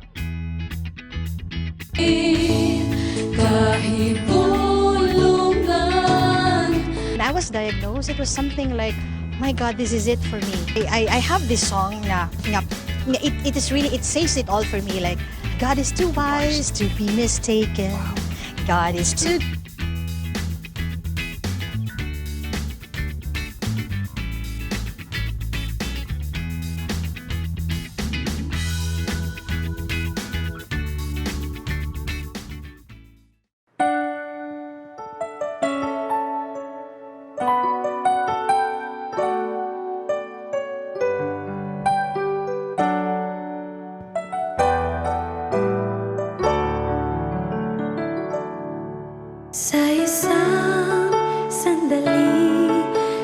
Kahibulungan. When I was diagnosed, it was something like, my God, this is it for me. I have this song na it is really, it says it all for me. Like, God is too wise to be mistaken. God is too Sa isang sandali,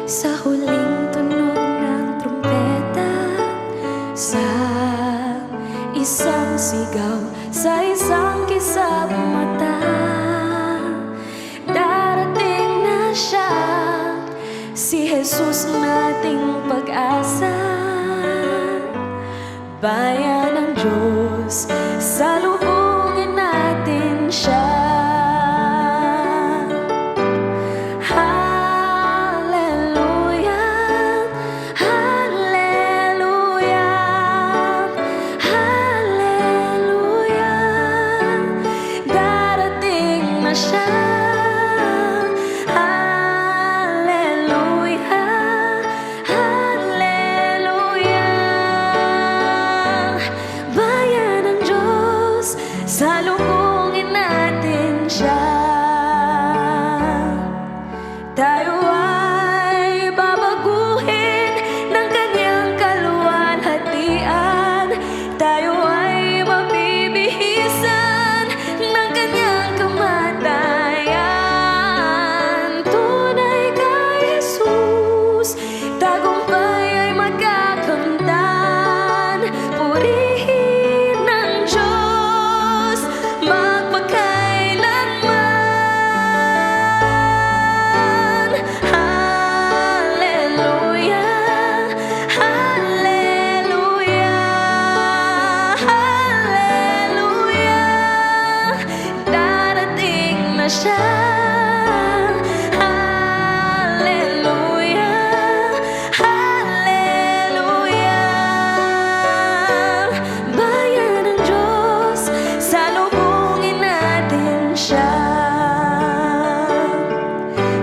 sa huling tunog ng trumpeta, sa isang sigaw, sa isang kisap mata, darating na siya, si Jesus nating pag-asa. Bayan ng Diyos, salubungin natin siya. Hallelujah, Hallelujah, Hallelujah. Darating na siya. Hallelujah, Hallelujah. Bayan ng Diyos, salubungin natin siya. Tayo ay babaguhin ng kanyang kaluwalhatian. Tayo ay mabibihisan ng kanyang kamatayan. Tunay kay Jesus, tagumpay ay magakamtan. Purihin ng Diyos, magpakailanman.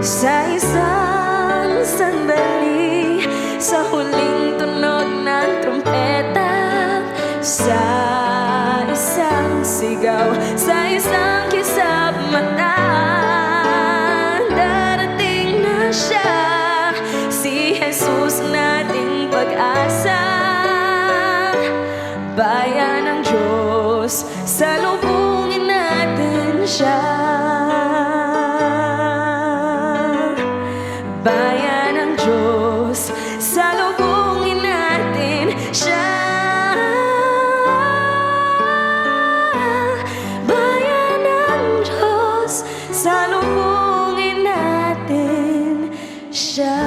Sa isang sandali, sa huling tunog ng trumpeta, sa isang sigaw, sa isang kisap mata, darating na siya, si Jesus nating pag-asa. Bayan ng Diyos, salubungin natin siya. Bayan ng Diyos, salubungin natin siya. Bayan ng Diyos, salubungin natin siya.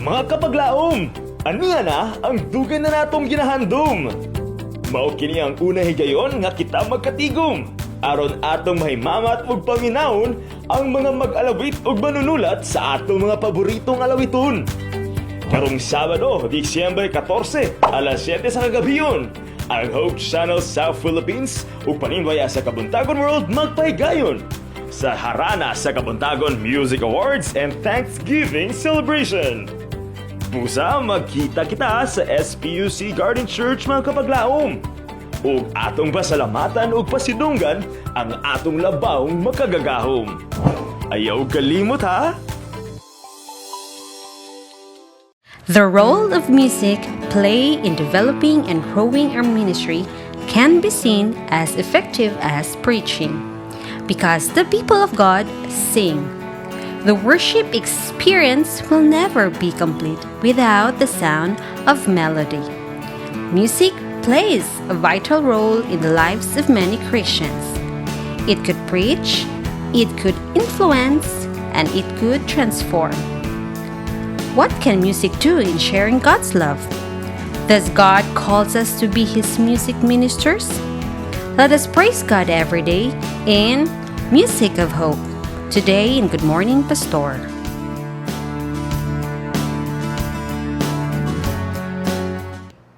Mga kapaglaom, aniya na ang dugay na natong ginahandom. Mao kini ang una higayon nga kita magkatigom. Aron atong mahimamat ug paminawon ang mga mag-alawit ug manunulat sa atong mga paboritong alawiton. Karong Sabado, Disyembre 14, alas 7 sa kagabiyon, ang Hope Channel South Philippines ug Paninwaya sa Kabuntagon World magpahigayon sa Harana sa Kabuntagon Music Awards and Thanksgiving Celebration. Busa, magkita kita sa SPUC Garden Church, mga kapaglaom. Ug atong pasalamatan ug pasidunggan ang atong labawng makagagahom. Ayaw kalimot ha! The role of music play in developing and growing our ministry can be seen as effective as preaching because the people of God sing. The worship experience will never be complete without the sound of melody. Music plays a vital role in the lives of many Christians. It could preach, it could influence, and it could transform. What can music do in sharing God's love? Does God calls us to be His music ministers? Let us praise God every day in Music of Hope. Today in Good Morning Pastor.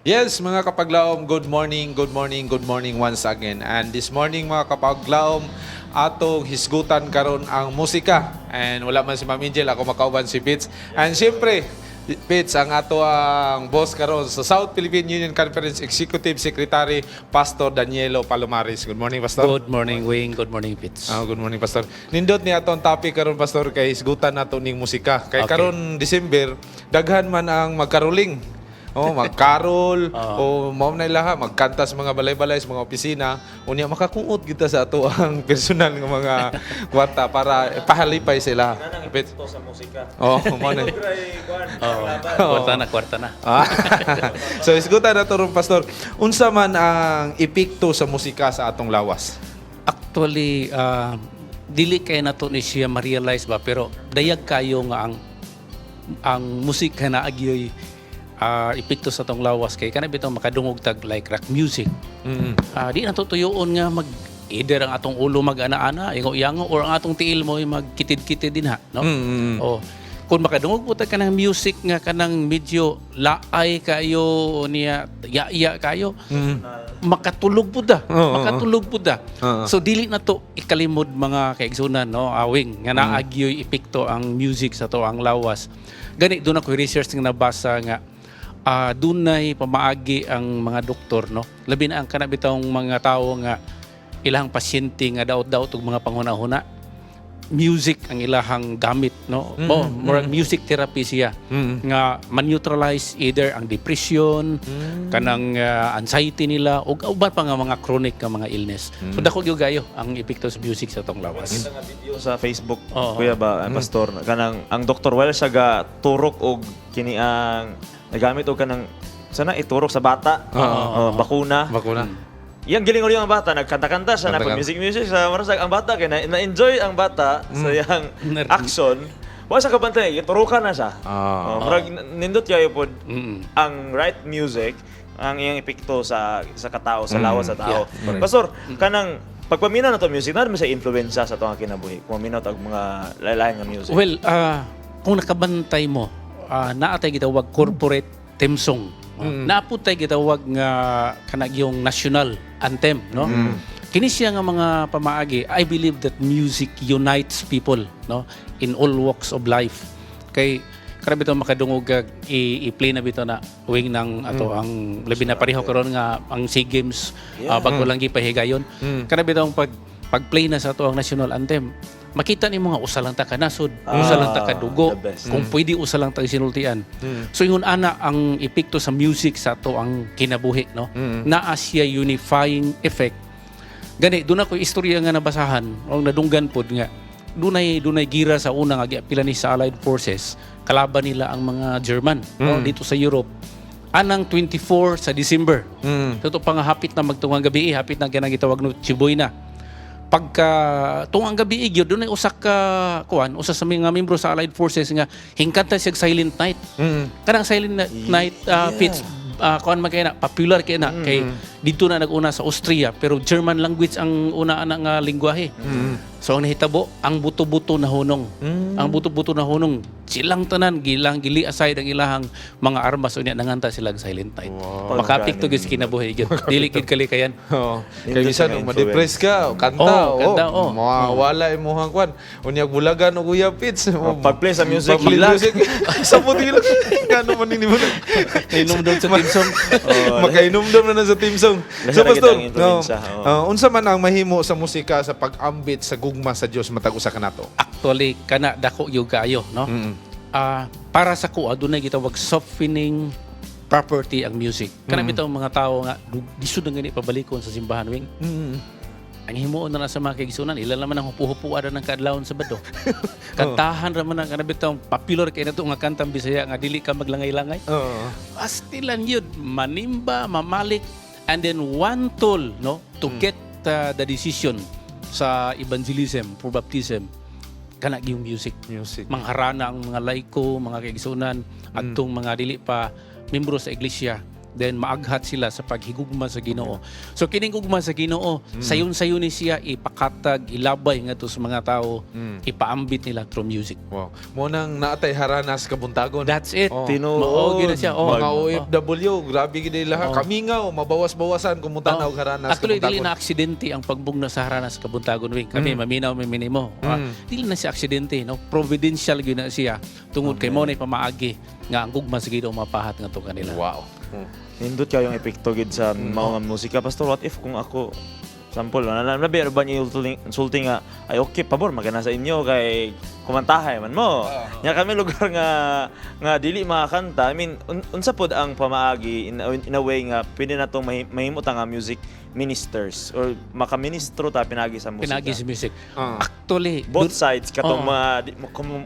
Yes, mga kapaglaom, good morning, good morning, good morning once again. And this morning, mga kapaglaom, atong hisgutan karon ang musika. And wala man si Ma'am Angel, ako makauban si Pitts. And siyempre, Pitts, ang ato ang boss karon sa South Philippine Union Conference Executive Secretary, Pastor Danielo Palomares. Good morning, Pastor. Good morning, Wing. Good morning, Pitts. Ah, good morning, Pastor. Nindot ni ato ang topic karon, Pastor, kay hisgutan nato ning musika. Kay karon December, daghan man ang magkaroling. Oh, magkarol o mao na ilaha magkanta sa mga balay-balay sa mga opisina, unya makakuot kita sa ato ang personal nga mga kwarta para pahalipay sila. Ito sa musika. Oh, mao na. Oh, kwarta na, kwarta na. Ah. So isgutan na to ron, Pastor. Unsa man ang epekto sa musika sa atong lawas? Actually, dili kay nato ni siya ma-realize ba, pero dayag kayo nga ang musika na agyoy epekto sa atong lawas kay kana bitaw makadungog tag like rock music. Di na to tuyoon nga mag either ang atong ulo mag-ana-ana, ingo-yango, or ang atong tiil mo ay magkitid-kitid din ha, no? Oh. Kung makadungog po ta kanang music nga kanang medyo laay kayo niya ya-ya kayo, makatulog po da. Makatulog po da. So dili na to ikalimod, mga kaigsunan, no, awing nga naagyoy epekto ang music sa to ang lawas. Gani doon ako research nga nabasa nga dunay pamaagi ang mga doktor, no. Labi na ang kana bitawng mga tawo nga ilang pasyente nga daot-daot og mga panghuna-huna, music ang ilahang gamit, no. Oh, murag music therapy siya nga man-neutralize either ang depression, kanang anxiety nila ug uban pa nga mga chronic nga mga illness. So dako gyud kayo ang epekto sa music sa atong lawas. Kita nga video sa Facebook, kuya ba, pastor, kanang ang Dr. Well siya ga turok og kini ang nagamit og kanang sana iturok sa bata. Oh, bakuna. Bakuna. Yang giling uli ang bata, nagkanta-kanta siya, Kanta-kanta. napag-music-music siya, marasag ang bata, kay na-enjoy ang bata sa iyang action. Wa sa kabantay, iturukan na siya. Oh, murag nindot kayo pod ang right music, ang iyang epekto sa katao, sa lawas sa tao. Yeah, correct. Pastor, kanang pagpaminaw na to music, na sa influensya sa atong kinabuhi. Kung paminaw tag mga lain nga music. Well, kung nakabantay mo, naa tay gitawag corporate theme song. Naa pud tay gitawag nga kanang yung national anthem, no? Kini siya nga mga pamaagi, I believe that music unites people, no, in all walks of life. Kay kara bitaw makadungog kag i-play na bitaw na wing ng ato ang labi na pareho karon nga ang SEA Games, bago lang gipahigayon. Kana bitaw ang pag-play na sa ato ang national anthem, makita nimo nga usa lang ta ka nasod, usa lang ta ka dugo, The best. kung pwede usa lang ta sinultian. So ingon ana ang epekto sa music sa ato ang kinabuhi, no? Naa siya unifying effect. Gani doon ako istorya nga nabasahan o nadunggan pod nga dunay dunay gira sa una nga giapila ni sa Allied Forces, kalaban nila ang mga German, no, dito sa Europe anang 24 sa December. Totoo pa nga hapit na magtungang gabi, hapit na kanang gitawag no Chiboy na. Pagka tungang gabi gyud, dunay usa ka kuan, usa sa mga membro sa Allied Forces nga hingkanta siya og Silent Night. Kanang Silent Night, fits kuan man kay na, popular kay na, kay dito na nag-una sa Austria, pero German language ang una ana nga lingwahe. So ang nahitabo, ang buto-buto na hunong. Ang buto-buto na hunong, silang tanan gilang gili aside ang ilahang mga armas, unya nanganta sila og Silent Night. Makaapekto gyud sa kinabuhi gyud. Dili gyud kalikayan. Oo. Kay bisan kung ma-depress ka, kanta, Oh, kanta, oh. Mawala imong kwan. Unya bulagan og Kuya Pits. Oh, pag-play sa music, Pag-play hilak. music. Sa puti lang. Ngano man ni mo. Inom sa theme song. Oh, Makainomdom na na sa theme song. Lahi So ra gid Pastor, ang influensya, no, oo. unsa man ang mahimo sa musika sa pag-ambit sa gugma sa Dios matag usa kanato? Actually, kana dako gyud kaayo, no? Para sa kuha, dunay gitawag softening property ang music. Kana bitaw mga tao nga lisod na gani pabalikon sa simbahan, wing. Ang himuon na lang sa mga kaigsunan, ilan naman ang hupo-hupo ng kaadlawon Sabado. Kantahan ra man ang kana bitaw popular kay nato nga kantang Bisaya nga "Dili Ka Maglangay-langay". Pastilan yun, manimba, mamalik, and then one tool, no, to get the decision sa evangelism for baptism, kana yung music. Music. Mangharana ang mga laiko, mga kaigsunan, adtong mga dili pa membro sa iglesia, then maaghat sila sa paghigugma sa Ginoo. So kining gugma sa Ginoo, sayon-sayon ni siya ipakatag, ilabay ngadto sa mga tao, ipaambit nila through music. Wow. Mo nang naatay haranas kabuntagon. That's it. Oh. Tinuod. Mao gyud na siya. Oh. Mga OFW, grabe gid nila. Oh. Kamingaw, mabawas-bawasan kung mutan-aw og haranas Actually, dili kabuntagon. na aksidente ang pagbugna sa haranas kabuntagon, wing. Kami, maminaw may minimo. Dili na siya aksidente, no? Providential gyud na siya. Tungod kay mo na pamaagi nga ang gugma sa Ginoo mapahat ngadto kanila. Wow. Nindot kayo yung epekto gid sa mga musika. Pastor, what if kung ako sample na na nabi ba niyo insulting nga ay okay pabor magana sa inyo kay kumantahay man mo. Nya kami lugar nga nga dili makakanta. I mean, unsa pod ang pamaagi in a way nga pwede na tong mahimo ta nga music ministers or makaministro ta pinagi sa musika? Pinagi sa music. Actually, both sides katong Oo. mga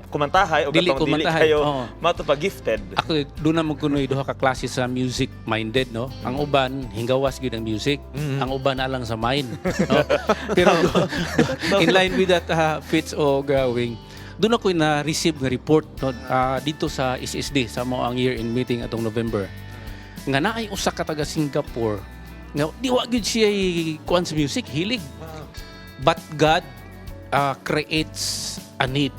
kumantahay o Dili katong dili kumantahay, kayo oo. mato pa gifted. Actually, doon na magkunoy duha ka klase sa music minded, no? Ang uban hingawas gyud ang music, ang uban na lang sa mind, no? Pero in line with that, fits o wing, doon ako na-receive nga report, no, dito sa SSD sa mo ang year in meeting atong November. Nga naay usa ka taga Singapore nga di wa gyud siya kuan sa music, hilig. But God creates a need.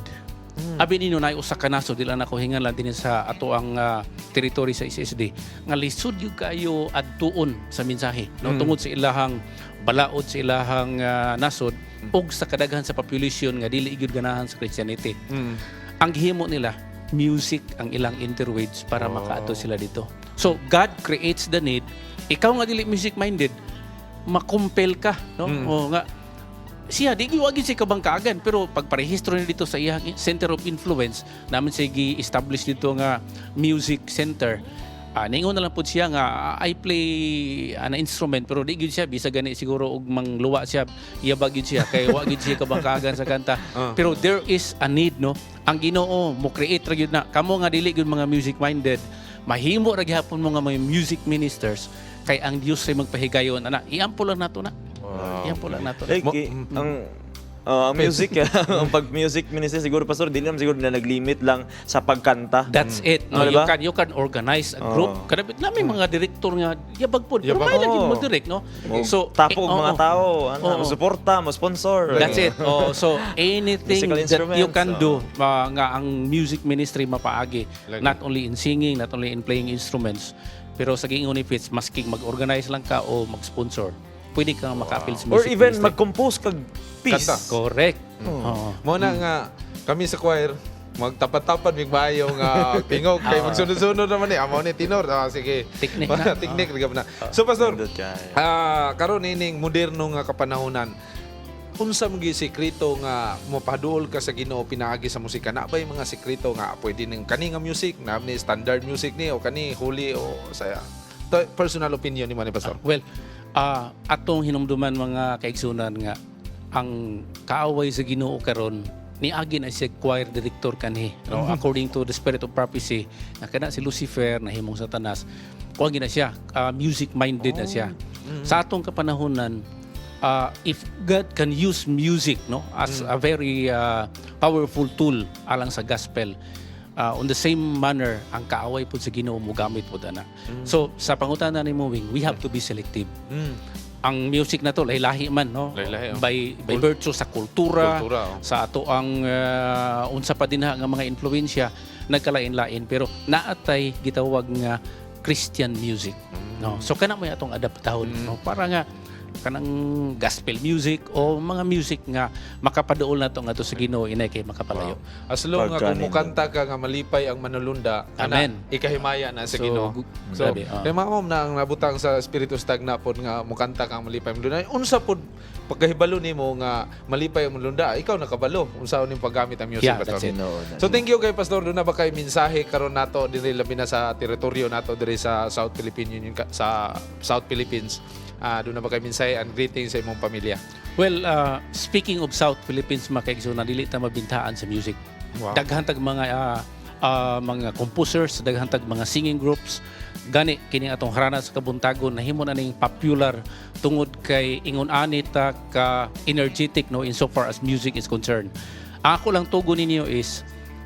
Abi ninyo na usa ka nasod, dili na ko hingan lang din sa ato ang territory sa SSD nga lisod gyud kayo adtuon sa mensahe, no, tungod sa ilahang balaod, sa ilahang nasod ug sa kadaghan sa population nga dili gyud ganahan sa Christianity. Ang gihimo nila, music ang ilang interways para makaadto sila dito. So God creates the need. Ikaw nga dili music minded, makumpel ka, no? O nga siya di gyud siya kabangkagan, pero pag parehistro niya dito sa iyang center of influence namin siya gi-establish dito nga music center, ningon na lang pud siya nga "I play an instrument," pero di gyud siya bisa gani siguro og mangluwa siya, iyaba gyud siya kay wa gyud siya kabangkagan sa kanta. Pero there is a need, no? Ang Ginoo mo create ra gyud na kamo nga dili gyud mga music minded, mahimo ra gihapon mo nga mga music ministers kay ang Dios ay magpahigayon ana. Iampo lang nato na. Iampo lang nato na. Like, ang music, ang pag music ministry siguro, Pastor, dili naman siguro na naglimit lang sa pagkanta. That's it. No, Oh, you diba? can organize a group. Kada namin mga director nga yabag pod. Pero Yabag. may lagi mo direct, no? So, tapo og mga oo. tao, ano, Oo. mo suporta, mo sponsor. That's it. Oh, so anything Musical that you instruments, can oh. do nga ang music ministry mapaagi Lagi. not only in singing, not only in playing instruments. Pero sa giingon ni Fitz, maski mag-organize lang ka o mag-sponsor, pwede kang maka-apil sa Or music even ministry. mag-compose kag piece. Kanta. Correct. Oo. Mo na nga kami sa choir magtapat-tapat mig maayo nga tingog kay magsunod-sunod naman ni amo ni tinor, sige, Teknik na. Teknik na. So pastor, karon ining moderno nga kapanahonan, unsa man gyud sekreto nga mopaduol ka sa Ginoo pinaagi sa musika? Na ba yung mga sekreto nga pwede ning kani nga music na ni standard music ni o kani holy o saya to, personal opinion ni man ni pastor? Well, atong hinumduman, mga kaigsunan, nga ang kaaway sa Ginoo karon niagi na siya choir director kanhi, no? According to the spirit of prophecy nga kana si Lucifer nahimong Satanas, kuan na siya, music minded na siya. Sa atong kapanahonan, if God can use music, no, as a very powerful tool alang sa gospel, on the same manner ang kaaway pud sa Ginoo mogamit pud ana. So sa pangutana ni mo, Wing, we have to be selective. Ang music na to lahi-lahi man, no? Lahi-lahi, oh. By virtue sa kultura, Kultura, oh. sa ato ang unsa pa dinha nga mga impluwensya, nagkalain-lain, pero naatay gitawag nga Christian music, no? So kana may atong adaptahon, no, para nga kanang gospel music o mga music nga makapaduol nato ngadto sa Ginoo inay kay makapalayo. As long nga kung mukanta ka nga malipay ang manulunda, ana, Amen. ikahimaya na sa So, Ginoo. So, grabe, ah. kay mao na ang nabutang sa espiritu stagna pod nga mukanta ka nga malipay ang manulunda. Unsa pod pagkahibalo nimo nga malipay ang manulunda? Ikaw nakabalo unsa ning paggamit ang music, Yeah, Pastor. that's it. So thank you kay Pastor. Duna ba kay mensahe karon nato dinhi, labi na sa teritoryo nato diri sa South Philippine Union sa South Philippines? Duna ba kay mensahe and greetings sa imong pamilya? Well, speaking of South Philippines, mga kaigsunan, dili ta mabintaan sa music. Daghan tag mga composers, daghan tag mga singing groups. Gani kini atong harana sa kabuntagon nahimo na ning popular tungod kay ingon ani ta ka energetic, no, insofar as music is concerned. Ako lang tugon ninyo is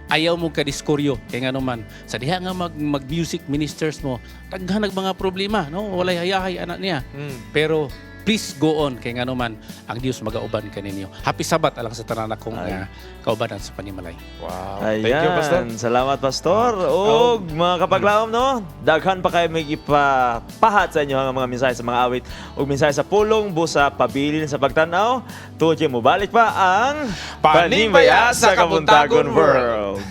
ayaw mo ka diskuryo kay ngano man sa diha nga mag music ministers mo, daghan nag mga problema, no, walay hayahay anak niya. Pero please go on kay ngano man ang Dios magauban kaninyo. Happy Sabbath alang sa tanan akong kaubanan sa panimalay. Wow. Ayan. Thank you, Pastor. Salamat, Pastor. Og mga kapaglaom, no? Daghan pa kayo may ipapahat sa inyo ang mga mensahe sa mga awit ug mensahe sa pulong busa pabilin sa pagtan-aw. Tuod mo balik pa ang Panimbaya sa Kabuntagon World.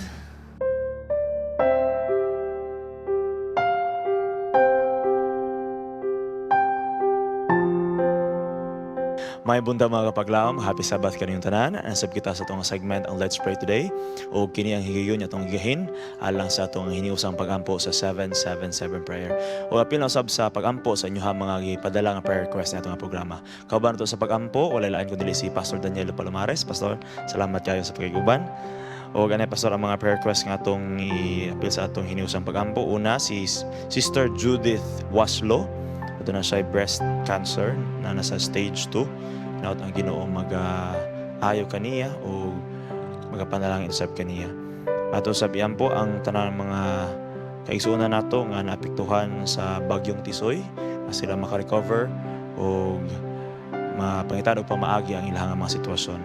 May buntag, mga kapaglaom, happy Sabbath kaninyong tanan. Nasab kita sa atong segment ang Let's Pray Today. O kini ang higayon atong gigahin alang sa atong hiniusang pagampo sa 777 prayer. O apil na usab sa pagampo sa inyong mga gipadala nga prayer request na atong programa. Kauban nato sa pagampo, walay lain kundi si Pastor Daniel Palomares. Pastor, salamat kayo sa pakiguban. O ganay, Pastor, ang mga prayer request nga atong i-apil sa atong hiniusang pagampo. Una, si Sister Judith Waslo. Ito na siya breast cancer na nasa stage 2. Naot ang Ginoo maga-ayo kaniya o magapanalangin usab kaniya. Ato sabihan po ang tanan mga kaigsuonan nato nga naapektuhan sa bagyong Tisoy nga sila makarecover o mapangitan og pamaagi ang ilang mga sitwasyon.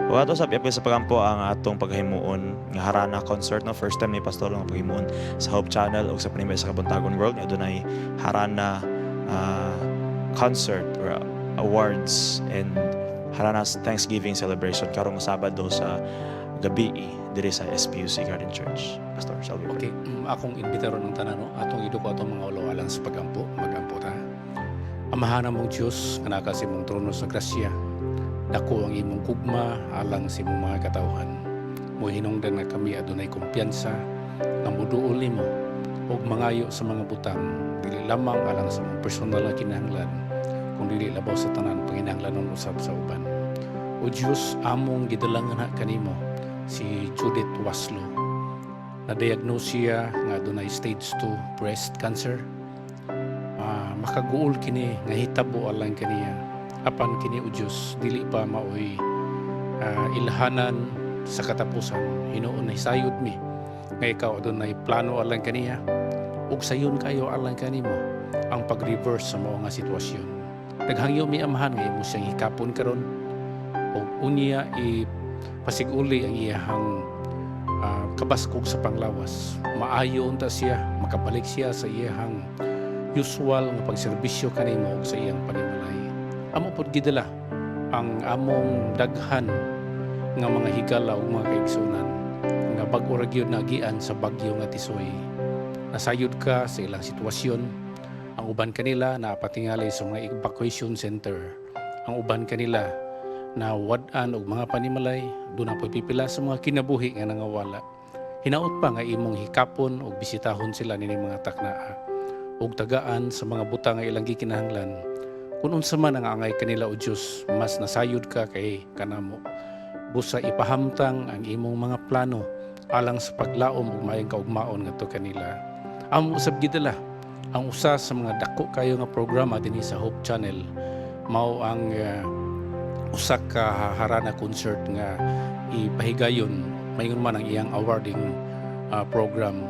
O ato sa apil sa pagampo ang atong paghimuon nga Harana concert, no, first time ni Pastor nga paghimuon sa Hope Channel ug sa Panimbaya sa Kabuntagon World nga adunay Harana concert or awards and Harana's Thanksgiving celebration karong Sabado sa gabi diri sa SPUC Garden Church. Pastor, shall we pray? Okay, akong imbitaron ng tanan, no? Atong iduko atong mga ulo alang sa pagampo, magampo ta. Amahan mong Dios nga naa sa imong trono sa grasya. Dako ang imong gugma alang sa imong mga katawhan. Mohinungdan nga kami adunay kumpiyansa nga muduol nimo ug mangayo sa mga butang dili lamang alang sa imong personal nga kinahanglan kung dili labaw sa tanan panginahanglanon usab sa uban. O Dios, among gidalangan ha kanimo si Judith Waslo. Na-diagnose siya nga adunay stage 2 breast cancer. Makaguol kini nga hitabo alang kaniya. Apan kini, o Dios, dili pa maoy ilhanan sa katapusan. Hinuon na hisayod mi nga ikaw adunay plano alang kaniya ug sayon kayo alang kanimo ang pag-reverse sa mao nga sitwasyon. Naghangyo mi, Amahan, nga imo siyang hikapon karon ug unya i pasiguli ang iyahang kabaskog sa panglawas. Maayo unta siya, makabalik siya sa iyahang usual nga pagserbisyo kanimo ug sa iyang panimalay. Amo pod gidala ang among daghan nga mga higala ug mga kaigsunan nga bag-o ra gyud naagian sa bagyo nga tisoy. Nasayod ka sa ilang sitwasyon. Ang uban kanila napatingali sa mga evacuation center. Ang uban kanila na wad-an og mga panimalay, duna po'y pipila sa mga kinabuhi nga nangawala. Hinaot pa nga imong hikapon og bisitahon sila nining mga taknaa ug tagaan sa mga butang nga ilang gikinahanglan. Kung unsa man ang angay kanila, o Dios, mas nasayod ka kay kanamo. Busa ipahamtang ang imong mga plano alang sa paglaom ug maayong kaugmaon ngadto kanila. Amo usab gidala ang usa sa mga dako kayo nga programa dinhi sa Hope Channel, mao ang usa ka harana concert nga ipahigayon maingon man ang iyang awarding program,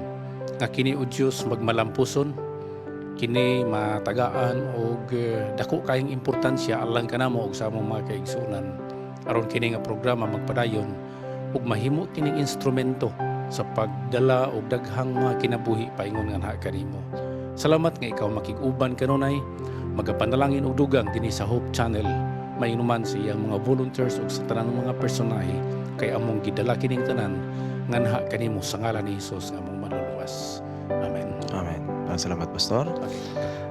nga kini, o Dios, magmalampuson kini, matagaan og dako kayong importansya alang kanamo ug sa among mga kaigsuonan, aron kini nga programa magpadayon ug mahimo kining instrumento sa pagdala og daghang mga kinabuhi paingon nganha kanimo. Salamat nga ikaw makig-uban kanunay. Magapanalangin og dugang dinhi sa Hope Channel, mainuman sa iyang mga volunteers ug sa tanang mga personahe, kay among gidala kining tanan nganha kanimo sa ngalan ni Hesus nga among manluluwas. Amen. Amen. Maraming salamat, Pastor.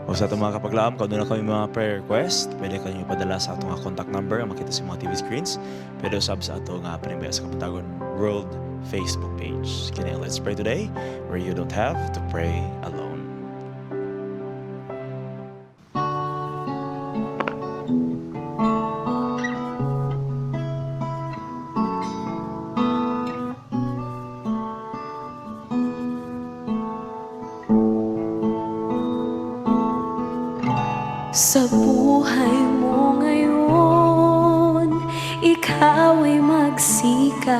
O sa atong mga kapaglaom, kung na kami mga prayer request, pwede kayo ipadala sa atong contact number ang makita sa mga TV screens. Pwede usab sa atong Panagbiga sa Kabuntagon World Facebook page. Kini, Let's Pray Today, where you don't have to pray alone. Sa buhay mo ngayon, ikaw ay magsikap.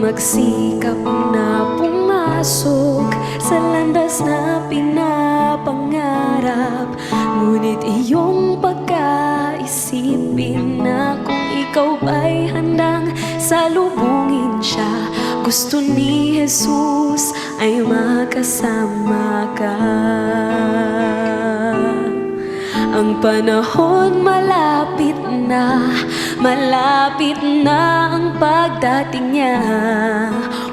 Magsikap na pumasok sa landas na pinapangarap. Ngunit iyong pagkaisipin na kung ikaw ba'y handang salubungin siya. Gusto ni Jesus ay makasama ka. Ang panahon malapit na ang pagdating niya.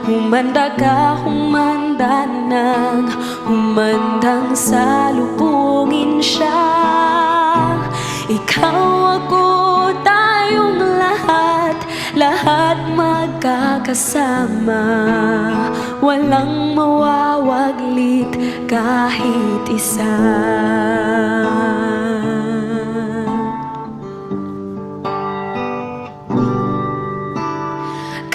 Humanda ka, humanda nang, humandang salubungin siya. Ikaw, ako, tayong lahat, lahat magkakasama. Walang mawawaglit kahit isa.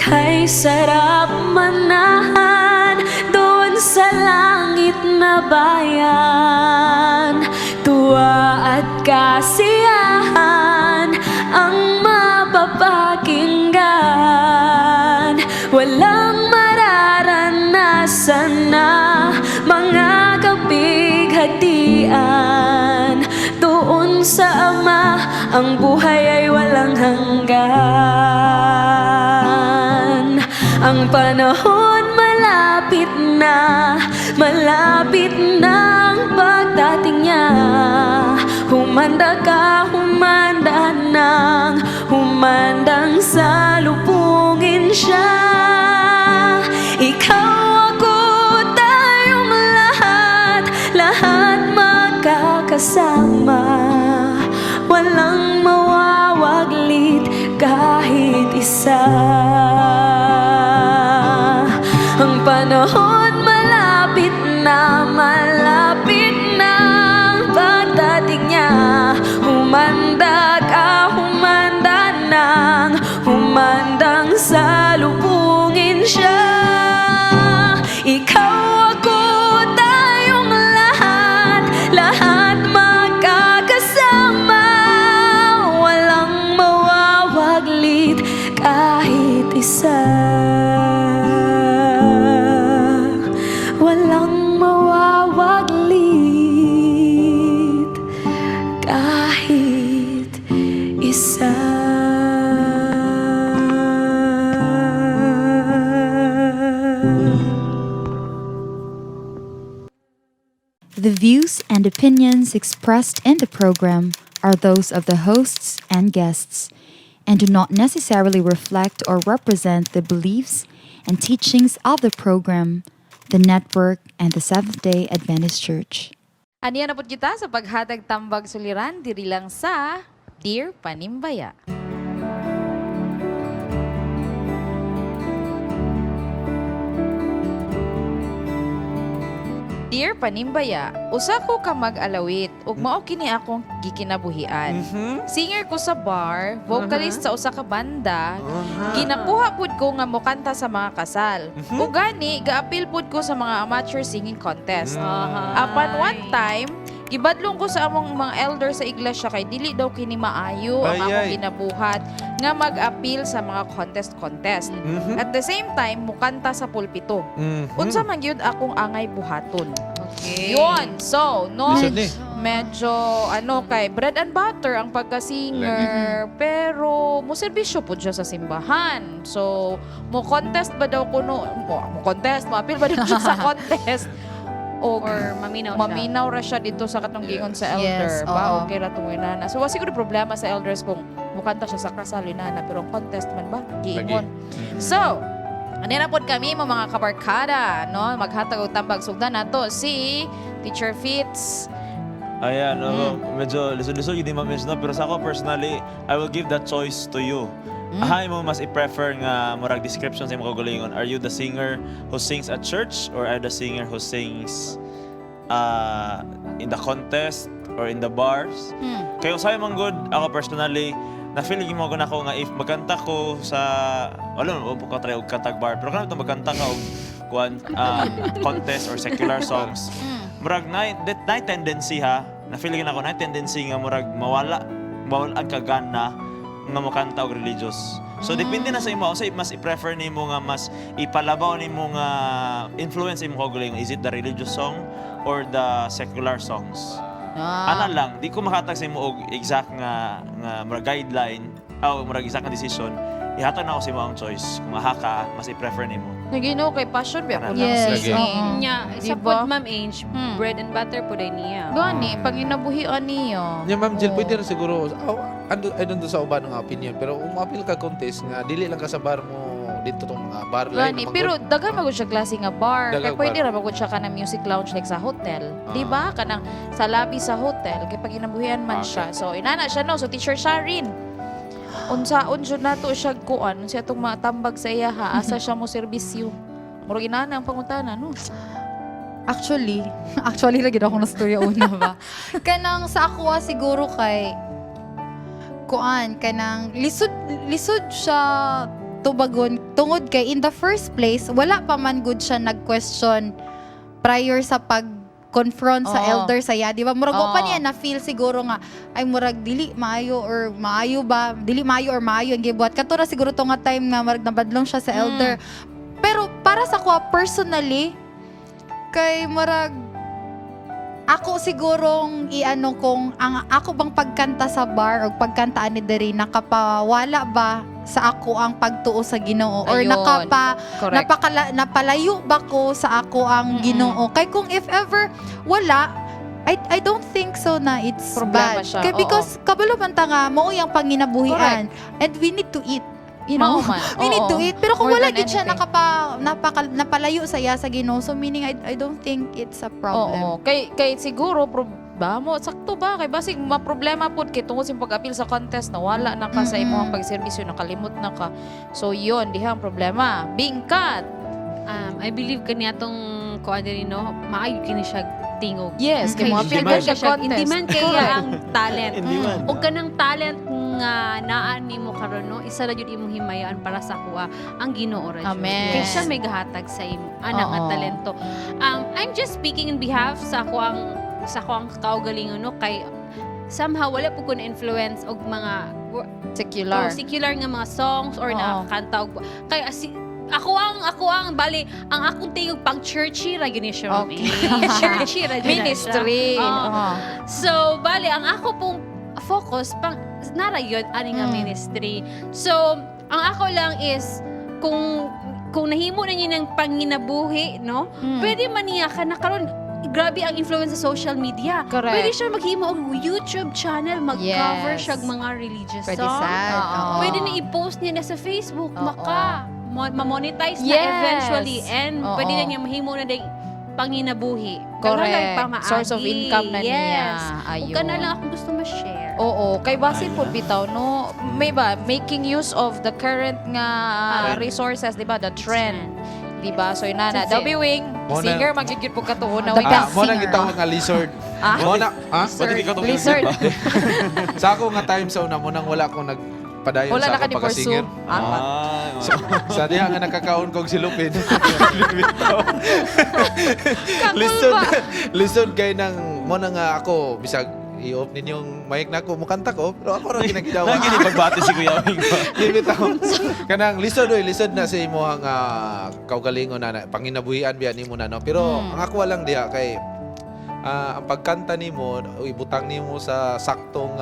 Kay sarap manahan doon sa langit na bayan. Tuwa at kasiyahan ang mapapakinggan. Walang mararanasan na mga kapighatian. Doon sa Ama, ang buhay ay walang hanggan. Ang panahon malapit na ang pagdating niya. Humanda ka, humanda nang, humandang salubungin siya. Ikaw, ako, tayong lahat, lahat magkakasama. Walang mawawaglit kahit isa. Ang panahon malapit na ang pagdating niya. Humanda ka, humanda nang, humandang salubungin siya. Ikaw, ako, tayong lahat, lahat magkakasama. Walang mawawaglit kahit isa. Walang mawawaglit The views and opinions expressed in the program are those of the hosts and guests and do not necessarily reflect or represent the beliefs and teachings of the program, the network, and the Seventh day Adventist Church. Aniya na pud kita sa paghatag tambag suliran diri lang sa Dear Panimbaya. Dear Panimbaya, usa ko ka mag-alawit ug mao kini akong gikinabuhian. Singer ko sa bar, vocalist sa usa ka banda, ginakuha pud ko nga mokanta sa mga kasal. Ug gani gaapil pud ko sa mga amateur singing contest. Apan one time, gibadlong ko sa among mga elder sa iglesia kay dili daw kini maayo ang Ay, akong ay. ginabuhat nga mag-appeal sa mga contest-contest. At the same time, mukanta sa pulpito. Unsa man gyud akong angay buhaton. Okay. Yun. So, no, Lisod ni. medyo ano kay bread and butter ang pagka-singer, pero mo serbisyo pud siya sa simbahan. So, mo contest ba daw kuno mo contest, mo appeal ba daw siya sa contest? O, Or maminaw siya. Maminaw ra siya dito sa katong giingon sa elder. Yes, ba oo. okay ra tong inana. So, wa siguro problema sa elders kung mukanta siya sa kasal inana, pero ang contest man ba giingon. So, ano na pod kami mo mga kabarkada, no? Maghatag og tambag sugdan nato si Teacher Fitz. Ayan, oo, medyo lisod-lisod yun di ma-miss, no? Pero sa ako personally, I will give that choice to you. Ahay mo mas i-prefer nga murag description sa imong kaugalingon. Are you the singer who sings at church or are you the singer who sings in the contest or in the bars? Kaya usahay man good, ako personally, na-feel mo ko na ako nga if magkanta ko sa, wala mo ko try og kantag bar, pero kanang magkanta ka og kuan contest or secular songs. Murag na that na tendency ha, na feel ako na tendency nga murag mawala ang kagana nga mokanta og religious. So depende na sa imo unsay mas i-prefer nimo nga mas ipalabaw nimo nga influence imong kaugalingon. Is it the religious song or the secular songs? Ana lang, di ko makatag sa imo og exact nga murag guideline o murag exact nga decision. Ihatag na ako sa imo ang choice kung aha ka mas i-prefer nimo. Nagino kay passion ba ako ng Yes, singing. oo. Nya, isa Diba? pod Ma'am Ange, bread and butter pod ay niya. Gani, pag inabuhian niyo. Nya Ma'am Jill, pwede rin siguro, oh, ando, I don't know sa uban ng opinion, pero umapil ka contest nga, dili lang ka sa bar mo dito tong mga bar line. Gani, pero daghan magud siya klase nga bar. Kay Daghang pwede bar. ra magud siya kanang music lounge like sa hotel. Ah. Di ba? Kanang sa lobby sa hotel kay pag inabuhian man siya. So inana siya no. So Teacher Sharin. Unsaon jud nato siya kuan, unsa atong matambag sa iya ha, asa siya mo serbisyo. Murag inana ang pangutana no. Actually, lagi ako nastorya una ba. Kanang sa ako siguro kay kuan kanang lisod lisod siya tubagon tungod kay in the first place wala pa man good siya nag-question prior sa pag confront sa elder sa iya, di ba? Murag wa pa niya na feel siguro nga ay murag dili maayo or maayo ba, dili maayo or maayo ang gibuhat. Kato ra siguro to nga time nga murag nabadlong siya sa elder. Pero para sa kuha personally kay murag ako sigurong iano kung ang ako bang pagkanta sa bar o pagkanta ani diri nakapawala ba sa ako ang pagtuo sa Ginoo or Ayun. Correct. napalayo ba ko sa ako ang Ginoo kay kung if ever wala, I don't think so na it's Problema bad siya, kay oo. because kabalo man ta nga mao yang panginabuhian and we need to eat you know Mao man, we need oo. to eat pero kung More wala than gid siya anything. napalayo sa iya sa Ginoo, so meaning I don't think it's a problem. Oo. Kay siguro ba mo sakto ba kay basig maproblema pud kay tungod sa pag-apil sa contest na wala na ka sa imong pagserbisyo, nakalimot na ka. So yun, diha ang problema. Bingkat. I believe kani atong kuan diri no, maayo kini siya tingog. Yes, kay mo apil daghan siya siya, contest. Hindi man kaya Correct. ang talent. Hindi man. Og kanang talent nga naa nimo karon no, isa ra jud imong himayaan para sa kuha ang Ginoo ra jud. Amen. Kay siya may gahatag sa imo anak nga talento. I'm just speaking in behalf sa ako ang kaugalingon no kay somehow wala po ko na influence og mga Secular. Oh, secular nga mga songs or nakakanta og kay ako ang bali ang akong tingog pang churchy ra gyud ni siya, ma'am. Churchy ra gyud na siya. Ministry. Oo. So bali ang ako pong focus pang nara yun ani nga ministry. So ang ako lang is kung nahimo na niya ng panginabuhi no, pwede man niya ka na karon. Grabe ang influence sa social media. Correct. Pwede siya maghimo og YouTube channel, mag-cover siya og mga religious Pwede song. sad, oo. Pwede na i-post niya na sa Facebook, maka ma-monetize na eventually and pwede na niya mahimo na ding panginabuhi. Correct. Daghan pamaagi. Source of income na niya. Yes. Ug Ayun. kana lang akong gusto ma-share. Oo, kay basin po bitaw no, may ba making use of the current nga Trend. resources, di ba? The trend. Di ba? So inana, That's daw it. wing Mo na- singer magyud po katuon na wing. Ah, mo na gitawag nga lizard. Ah? Mo na, ha? Lizard. Lizard. Sa ako nga time sa una mo nang wala akong nagpadayon Wala sa na ka ako ni pagka-singer. pursue. Ah. So, sa diha nga nakakaon kog silupin. Lisod, lisod kay nang mo na nga ako bisag i-off ninyong mic na ako mukanta ko pero ako ra ginagidawa. Nang gini pagbati si Kuya Wing. Di bitaw. Kanang lisod oy, lisod na sa imuhang kaugalingon na, na panginabuhian biya nimo na no. Pero ang ako lang diha kay ang pagkanta nimo o ibutang nimo sa saktong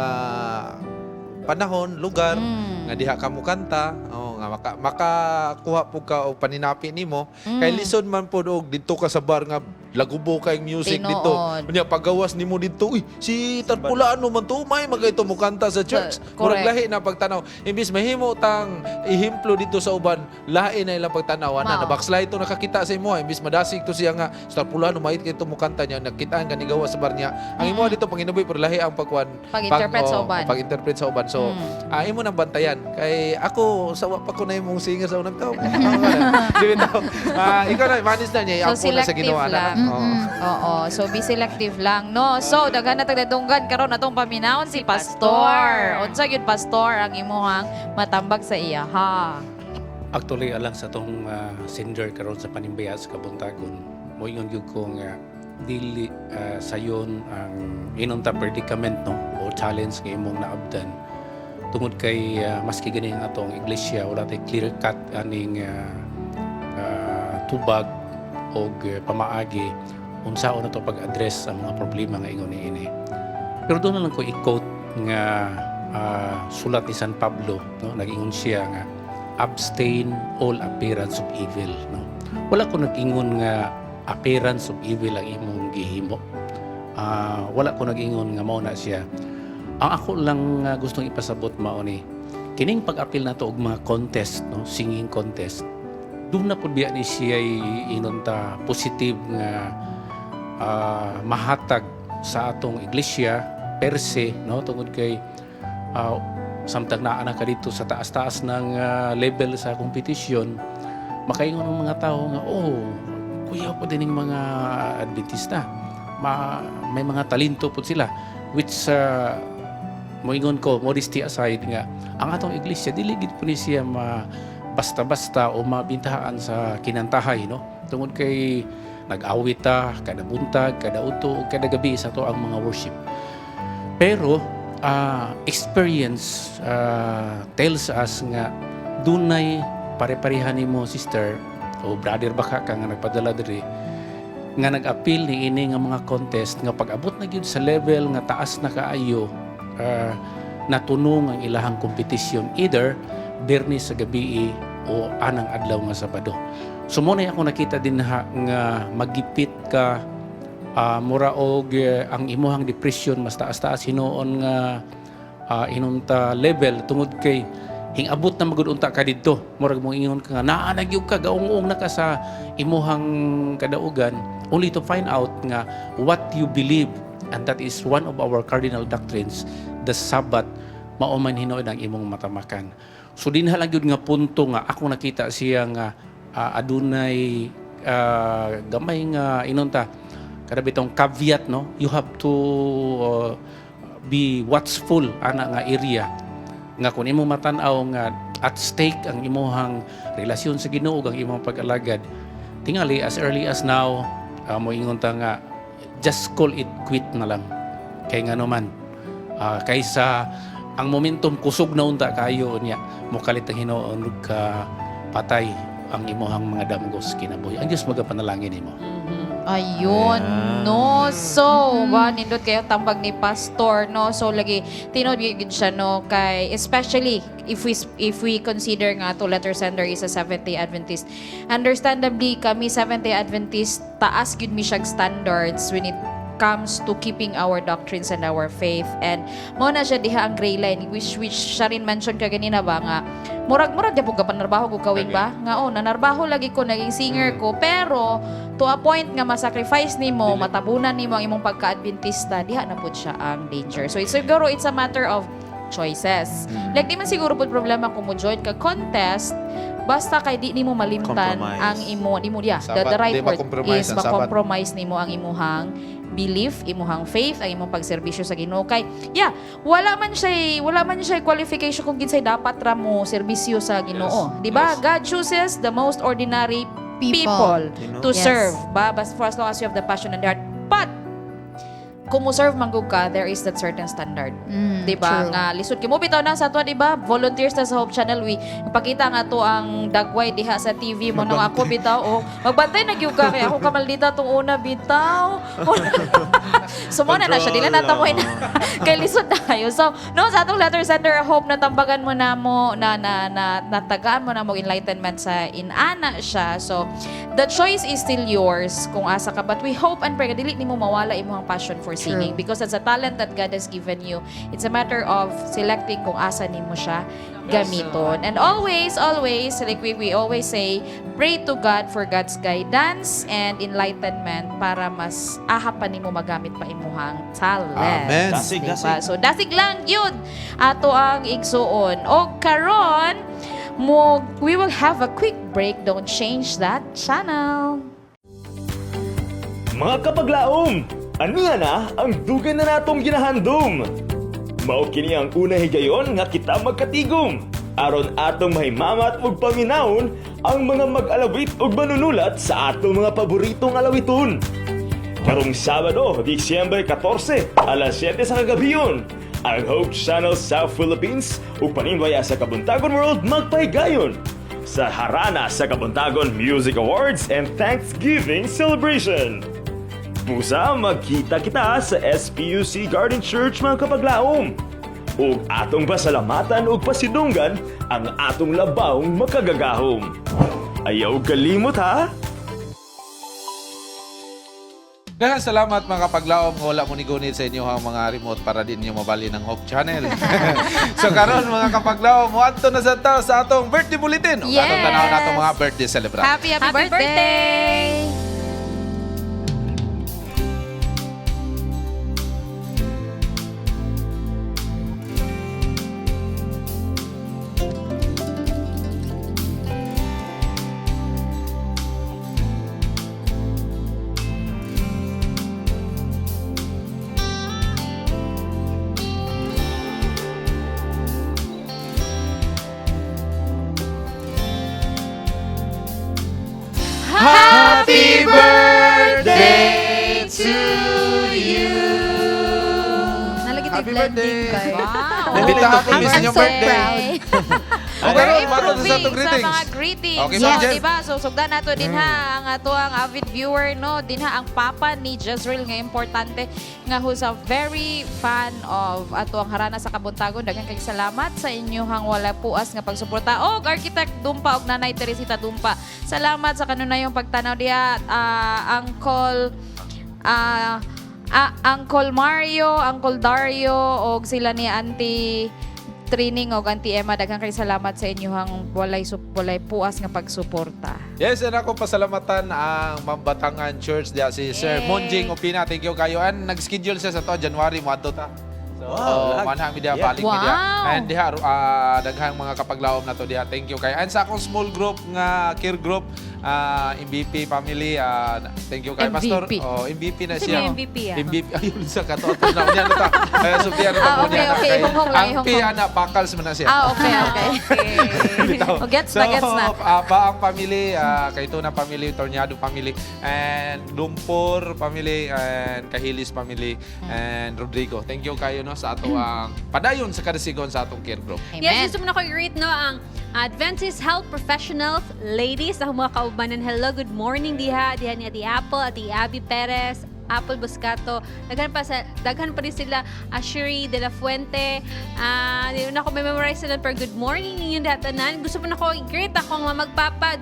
panahon, lugar nga diha ka mukanta, oh, nga makakuha pud ka og paninapi nimo. Kay lisod man pud og didto ka sa bar nga lagubo kay music Tinuod. dito. Unya paggawas nimo didto, uy, si Tarpulano man to, may magay to mukanta sa church. Murag Correct. lahi na pagtanaw. Imbis mahimo tang ehemplo dito sa uban, lahi na ilang pagtanaw na Mao. na backslide to nakakita sa imo, imbis madasig to siya nga sa Tarpulano mait kay to mukanta niya, nakitaan ka ni gawa sa bar niya. Ang imo dito panginabuhi pero lahi ang pagkuan Pag-interpret sa oh, uban. Pag-interpret sa uban. So, imo nang bantayan. Kay ako sa wa pa ko na imong singer sa unang taon. Di bitaw. Ikaw na manage na niya, So ampo na sa selective Ginoo ana. lang. Oo. Oo, so be selective lang, no? So daghan na tagdadunggan karon atong paminawon si Pastor. Unsa gyud Pastor ang imuhang matambag sa iya ha? Actually, alang sa tong sender karon sa panimbaya sa kabuntagon, moingon gyud ko nga dili sayon ang inunta predicament no o challenge nga imong naabdan tungod kay maski gani ang atong iglesia wala tay clear cut aning tubag og pamaagi unsaon na to pag-address ang mga problema nga ingon niini. Pero doon na lang ko i-quote nga sulat ni San Pablo, no? Nag-ingon siya nga abstain all appearance of evil, no? Wala ko nag-ingon nga appearance of evil ang imong gihimo. Wala ko nag-ingon nga mao na siya. Ang ako lang gustong ipasabot mao ni kining pag-apil nato og mga contest, no, singing contest. Doon na pud biya ni siya inunta positive nga mahatag sa atong iglesia per se, no, tungod kay samtang naa na ka dito sa taas-taas ng level sa competition, makaingon ang mga tao nga, "Oh, kuya po din ng mga Adventista, may mga talento po sila," which moingon ko, modesty aside, nga ang atong iglesia dili gid po ni siya ma basta-basta o mabintahaan sa kinantahay, no, tungod kay nag-awit ta kada buntag, kada udto ug kada gabi sa ato ang mga worship. Pero experience tells us nga dunay pare-pareha nimo, sister o brother baka ka nga nagpadala diri, nga nag-appeal ni ini nga mga contest nga pag-abot na gyud sa level nga taas na kaayo, natunong ang ilahang competition either Biyernes sa gabi o anang adlaw nga Sabado. So mo na ako nakita din ha nga magipit ka, mura og ang imuhang depression mas taas-taas hinuon nga inunta level tungod kay hingabot na magud unta ka didto, murag mo ingon ka nga naa na gyud ka, gaung-ung na ka sa imuhang kadaugan, only to find out nga what you believe, and that is one of our cardinal doctrines, the Sabbath, mao man hinuon ang imong matamakan. So dinha lang gyud nga punto nga ako nakita siya nga adunay gamay nga inunta kada bitong caveat, no? You have to be watchful ana nga area nga kung imo matan-aw nga at stake ang imuhang relasyon sa Ginoo ug ang imong pag-alagad, tingali as early as now, moingon ta nga just call it quit na lang kay ngano man kaysa ang momentum kusog na unta kayo niya mokalit ang Hinuon ug ka patay ang imuhang mga damgos kinabuhi. Ang Dios magapanalangin nimo. Ayun, no. So, ba nindot kayo tambag ni pastor, no. So lagi tinuod gyud siya, no, kay especially if we consider nga to letter sender is a Seventh-day Adventist. Understandably, kami Seventh-day Adventist, taas gyud mi siyag standards when it comes to keeping our doctrines and our faith, and mo na siya diha ang gray line which siya rin mention ka ganina ba nga murag gyapon ka panarbaho ko kawing ba nga, oh, nanarbaho lagi ko, naging singer ko, pero to a point nga masacrifice nimo, matabunan nimo ang imong pagka-Adventista, diha na pud siya ang danger. So it's siguro it's a matter of choices. Like di man siguro pud problema kung mo join ka contest basta kay di nimo malimtan Compromise. ang imo nimo yeah, the Sabat, right di word ma-compromise is ang sabat. ma-compromise nimo ang imuhang belief, imuhang faith, ang imong pagserbisyo sa Ginoo kay yeah, wala man siya qualification kung kinsay dapat ra mo serbisyo sa Ginoo, di ba? God chooses the most ordinary people, Ginoo. to serve, ba? Bas for as long as you have the passion and the heart. But kung mo serve man gud ka, there is that certain standard. Di ba? True. Nga lisod kay mo bitaw na sa ato, di ba? Volunteers ta sa Hope Channel, we pakita nga to ang dagway diha sa TV mo nang ako bitaw, oh, magbantay na gyud ka kay ako kamaldita tong una bitaw. So mo na na siya, dili na tamoy na kay lisod tayo. So no, sa atong letter sender, hope na tambagan mo na mo na na na natagaan mo na mo enlightenment sa inana siya. So the choice is still yours kung asa ka, but we hope and pray nga dili nimo mawala imong passion for singing because it's a talent that God has given you. It's a matter of selecting kung asa nimo siya gamiton. And always, always, like we always say, pray to God for God's guidance and enlightenment para mas aha pa nimo magamit pa imuhang talent. Amen. Dasig, Diba? dasig. So dasig lang yun ato ang igsuon. O karon mo we will have a quick break. Don't change that channel. Mga kapaglaom, aniya na ang dugay na natong ginahandom. Mao kini ang una higayon nga kita magkatigom. Aron atong mahimamat ug paminawon ang mga mag-alawit ug manunulat sa atong mga paboritong alawiton. Karong Sabado, Disyembre 14, alas 7 sa kagabiyon, ang Hope Channel South Philippines ug Paninwaya sa Kabuntagon World magpahigayon sa Harana sa Kabuntagon Music Awards and Thanksgiving Celebration. Busa magkita kita sa SPUC Garden Church, mga kapaglaom. Ug atong pasalamatan ug pasidunggan ang atong labawng makagagahom. Ayaw kalimot ha! Daghang salamat, mga kapaglaom, wala mo ni gunit sa inyo ang mga remote para din niyo mabali ng Hope Channel. So karon, mga kapaglaom, moadto na sa ta sa atong birthday bulletin. Ug atong tanaw nato mga birthday celebrant. Happy, happy, Happy birthday! Birthday! Happy birthday to you. Nalagi Happy blending birthday. kay. Wow. Imbitahan ko I'm sa inyong so birthday. proud. Okay, We're karon mato sa improving atong sa greetings. mga greetings. Okay, So, Ma'am Jen. diba? So, sugdan nato din ha ang ato ang avid viewer, no? Dinha ang papa ni Jezreel nga importante nga who's a very fan of ato ang Harana sa Kabuntagon. Daghan kay salamat sa inyong wala puas nga pagsuporta. Og Architect Dumpa og Nanay Teresita Dumpa. Salamat sa kanunayong pagtanaw diha, Uncle Uncle Mario, Uncle Dario og sila ni Auntie Training og Auntie Emma, daghan kay salamat sa inyong walay puas nga pagsuporta. Yes, and ako pasalamatan ang Mambatangan Church diha si Sir Yay. Monjing Opina. Thank you kayo. And nag-schedule siya sa to January mo adto ta. So, Wow, lag. manha mi diha, balik mi diha. And diha daghang mga kapaglaom na to diha. Thank you kayo. And sa akong small group nga care group, MVP family, thank you kay Pastor. MVP. Oh, MVP na Kasi siya. may MVP, ah. MVP ayun sa kato na niya na ta. Kaya sultihan na ta Ah, mo okay, niya na. okay. Kay- Ihonghong lang, Ang P ihonghong. ana bakals man na siya. Ah, okay. Bitaw. Oh, gets na, gets na. So, Baang family, Kaituna family, Tornado family, and Lumpur family, and Kahilis family, and Rodrigo. Thank you kayo. No? no, sa ato ang padayon sa kadasigon sa atong care group. Yes, gusto mo na ko i-greet, no, ang Adventist Health Professionals, ladies, sa mga kaubanan. Hello, good morning diha. Diha ni Ate Apple, Ate Abby Perez, Apple Buscato. Daghan pa rin sila, Ashuri De La Fuente. Ah, di na ako memorize sila, pero good morning ninyo tanan. Gusto po na ko i-greet akong mamagpapa,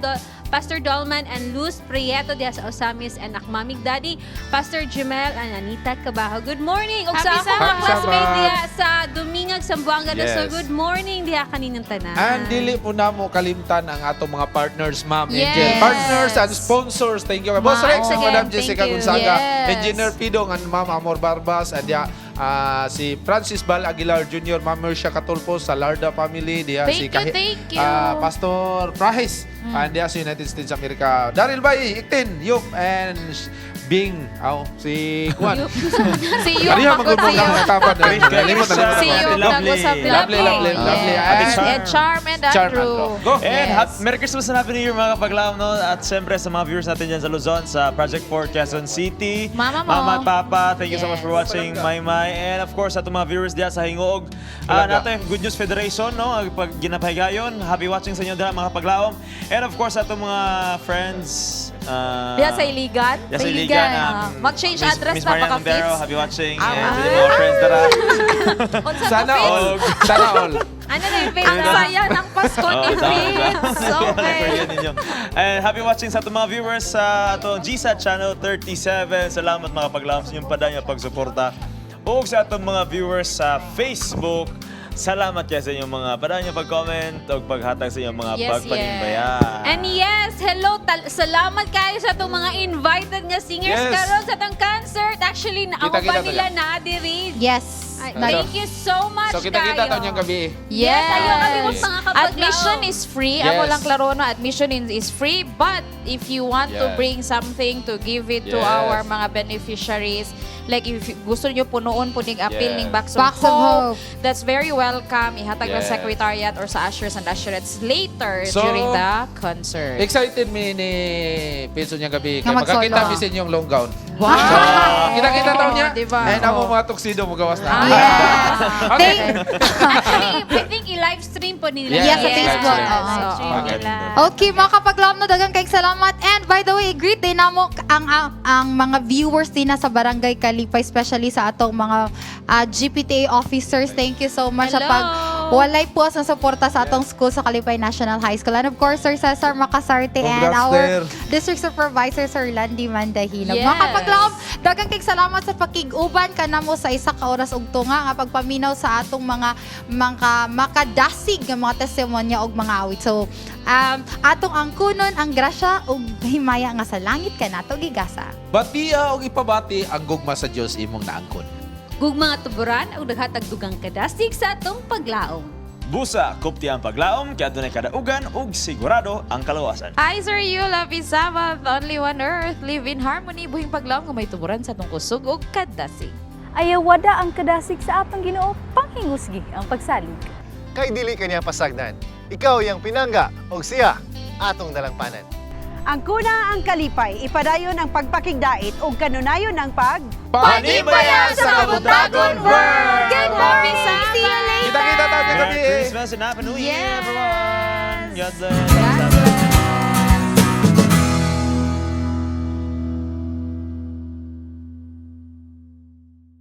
Pastor Dolman and Luz Prieto diha sa Osamis and ak mamig daddy, Pastor Jemel and Anita Cabajo. Good morning. Ug sa Happy akong mga Sabbath. classmate Happy diha sa Dumingag, Zamboanga del Sur. Yes. Good morning diha kaninyong tanan. And dili po na mo kalimtan ang atong mga partners, Ma'am Yes. Angel. Partners and sponsors. Thank you. Boss Rex, Ma'am. Madam Again, Jessica thank you. Gonzaga, Yes. Engineer Pidong, and Ma'am Amor Barbas, and ya, si Francis Bal Aguilar Jr., Ma'am Mercia Catulfo, sa Larda family, diya Thank si you, thank you. Pastor Prahes, and diya sa United States of America. Daryl Bay, Iktin, Yup, and Bing, aw, si Juan. Si Yup, Kaniya, magod si magud Yup. tapan. Nalimot, nalimot. Si Yup, Lovely. nag-usap. Lovely, lovely, lovely. Yes. And Charm and Charm Andrew. Andrew. Go. And Merry Christmas and Happy New Year, mga kapaglaom, no? At siyempre sa mga viewers natin dyan sa Luzon, sa Project 4 Quezon City. Mama mo. Mama at Papa, thank you so much for Yes. watching, Mai Mai. And of course, sa atong mga viewers diyan sa Hingoog, Talaga. natin Good News Federation, no? Ang pag ginapahigayon. Happy watching sa inyo dyan, mga kapaglaom. And of course, sa atong mga friends, Diha sa Iligan. Diha sa Iligan. Mag-change address Miss na Marian baka Montero, fits. happy watching. Ah. And sa inyong mga friends, tara. Unsa to, Sana Fitz? all. Sana all. Ano na yung face? Ang saya ng Pasko ni Oo, tama, Fitz. tama. Okay. Korean ninyo. And happy watching sa atong mga viewers sa atong GSAT Channel 37. Salamat mga paglaom sa inyong padayon at pagsuporta. Ug sa atong mga viewers sa Facebook, salamat kaya sa inyong mga padayon nga pag-comment o paghatag sa inyong mga pagpanimbaya. And yes, hello, salamat kayo sa atong mga invited nga singers karon sa atong concert. Actually, na ang Kita-kita uban nila tayo. na diri. Yes. Ay, thank you so much So kita-kita kayo. tayo niyang gabi. Yes, ayaw kami mo mga kapaglaom. Admission is free. Amo lang klaro no, admission is free. But if you want to bring something to give it to our mga beneficiaries, like if gusto niyo punoon puning apil ning Box of Box of Hope, Hope. that's very welcome. Ihatag ng secretariat or sa ushers and usherettes later So, during the concert. Excited mi ni Pinso niyang gabi. Nga Kaya mag-solo. makakita mi sa inyong long gown. Wow! So, kita-kita taon niya. Diba? And amo mga tuxedo mo gawas na. Okay. Actually, I think i-live stream po nila. Yes, Yes, sa Facebook. Live Oo. stream Okay. nila. Okay, mga kapaglaom na daghang kayong salamat. And by the way, greet din namo ang mga viewers din na sa Barangay Kalipay, especially sa atong mga GPTA officers. Thank you so much sa Hello. pag walay po sa suporta sa atong school sa Kalipay National High School. And of course, Sir Cesar Makasarte and Congrats, our sir. District Supervisor, Sir Landy Mandahinog. Yes. Mga kapaglaom, daghang kayong salamat sa pakig-uban kanamo sa isa ka oras ug tunga nga pagpaminaw sa atong mga makadasig nga mga testimonya ug mga awit. So, atong angkunon ang grasya ug himaya nga sa langit kanato gigasa. Batia og ipabati ang gugma sa Dios imong naangkon. Gugma nga tuburan ug naghatag dugang kadasig sa atong paglaom. Busa, kupti ang paglaom, kaya dunay kadaugan ug sigurado ang kalawasan. Hi, Sir Yul. Happy Sabbath. Only one earth. Live in harmony. Buhing paglaom nga may tuburan sa atong kusog ug kadasig. Ayaw wada ang kadasig sa atong Ginoo, panghingusgi ang pagsalig. Kay dili kaniya pasagdan. Ikaw yang pinangga og siya atong dalangpanan. Ang kuna ang kalipay, ipadayon ang pagpakigdait ug kanunayon ang pag Panibaya sa Kabuntagon World! Good morning! See you later! Kita-kita tayo Merry gabi. Christmas and Happy New Year, everyone! God bless! God bless.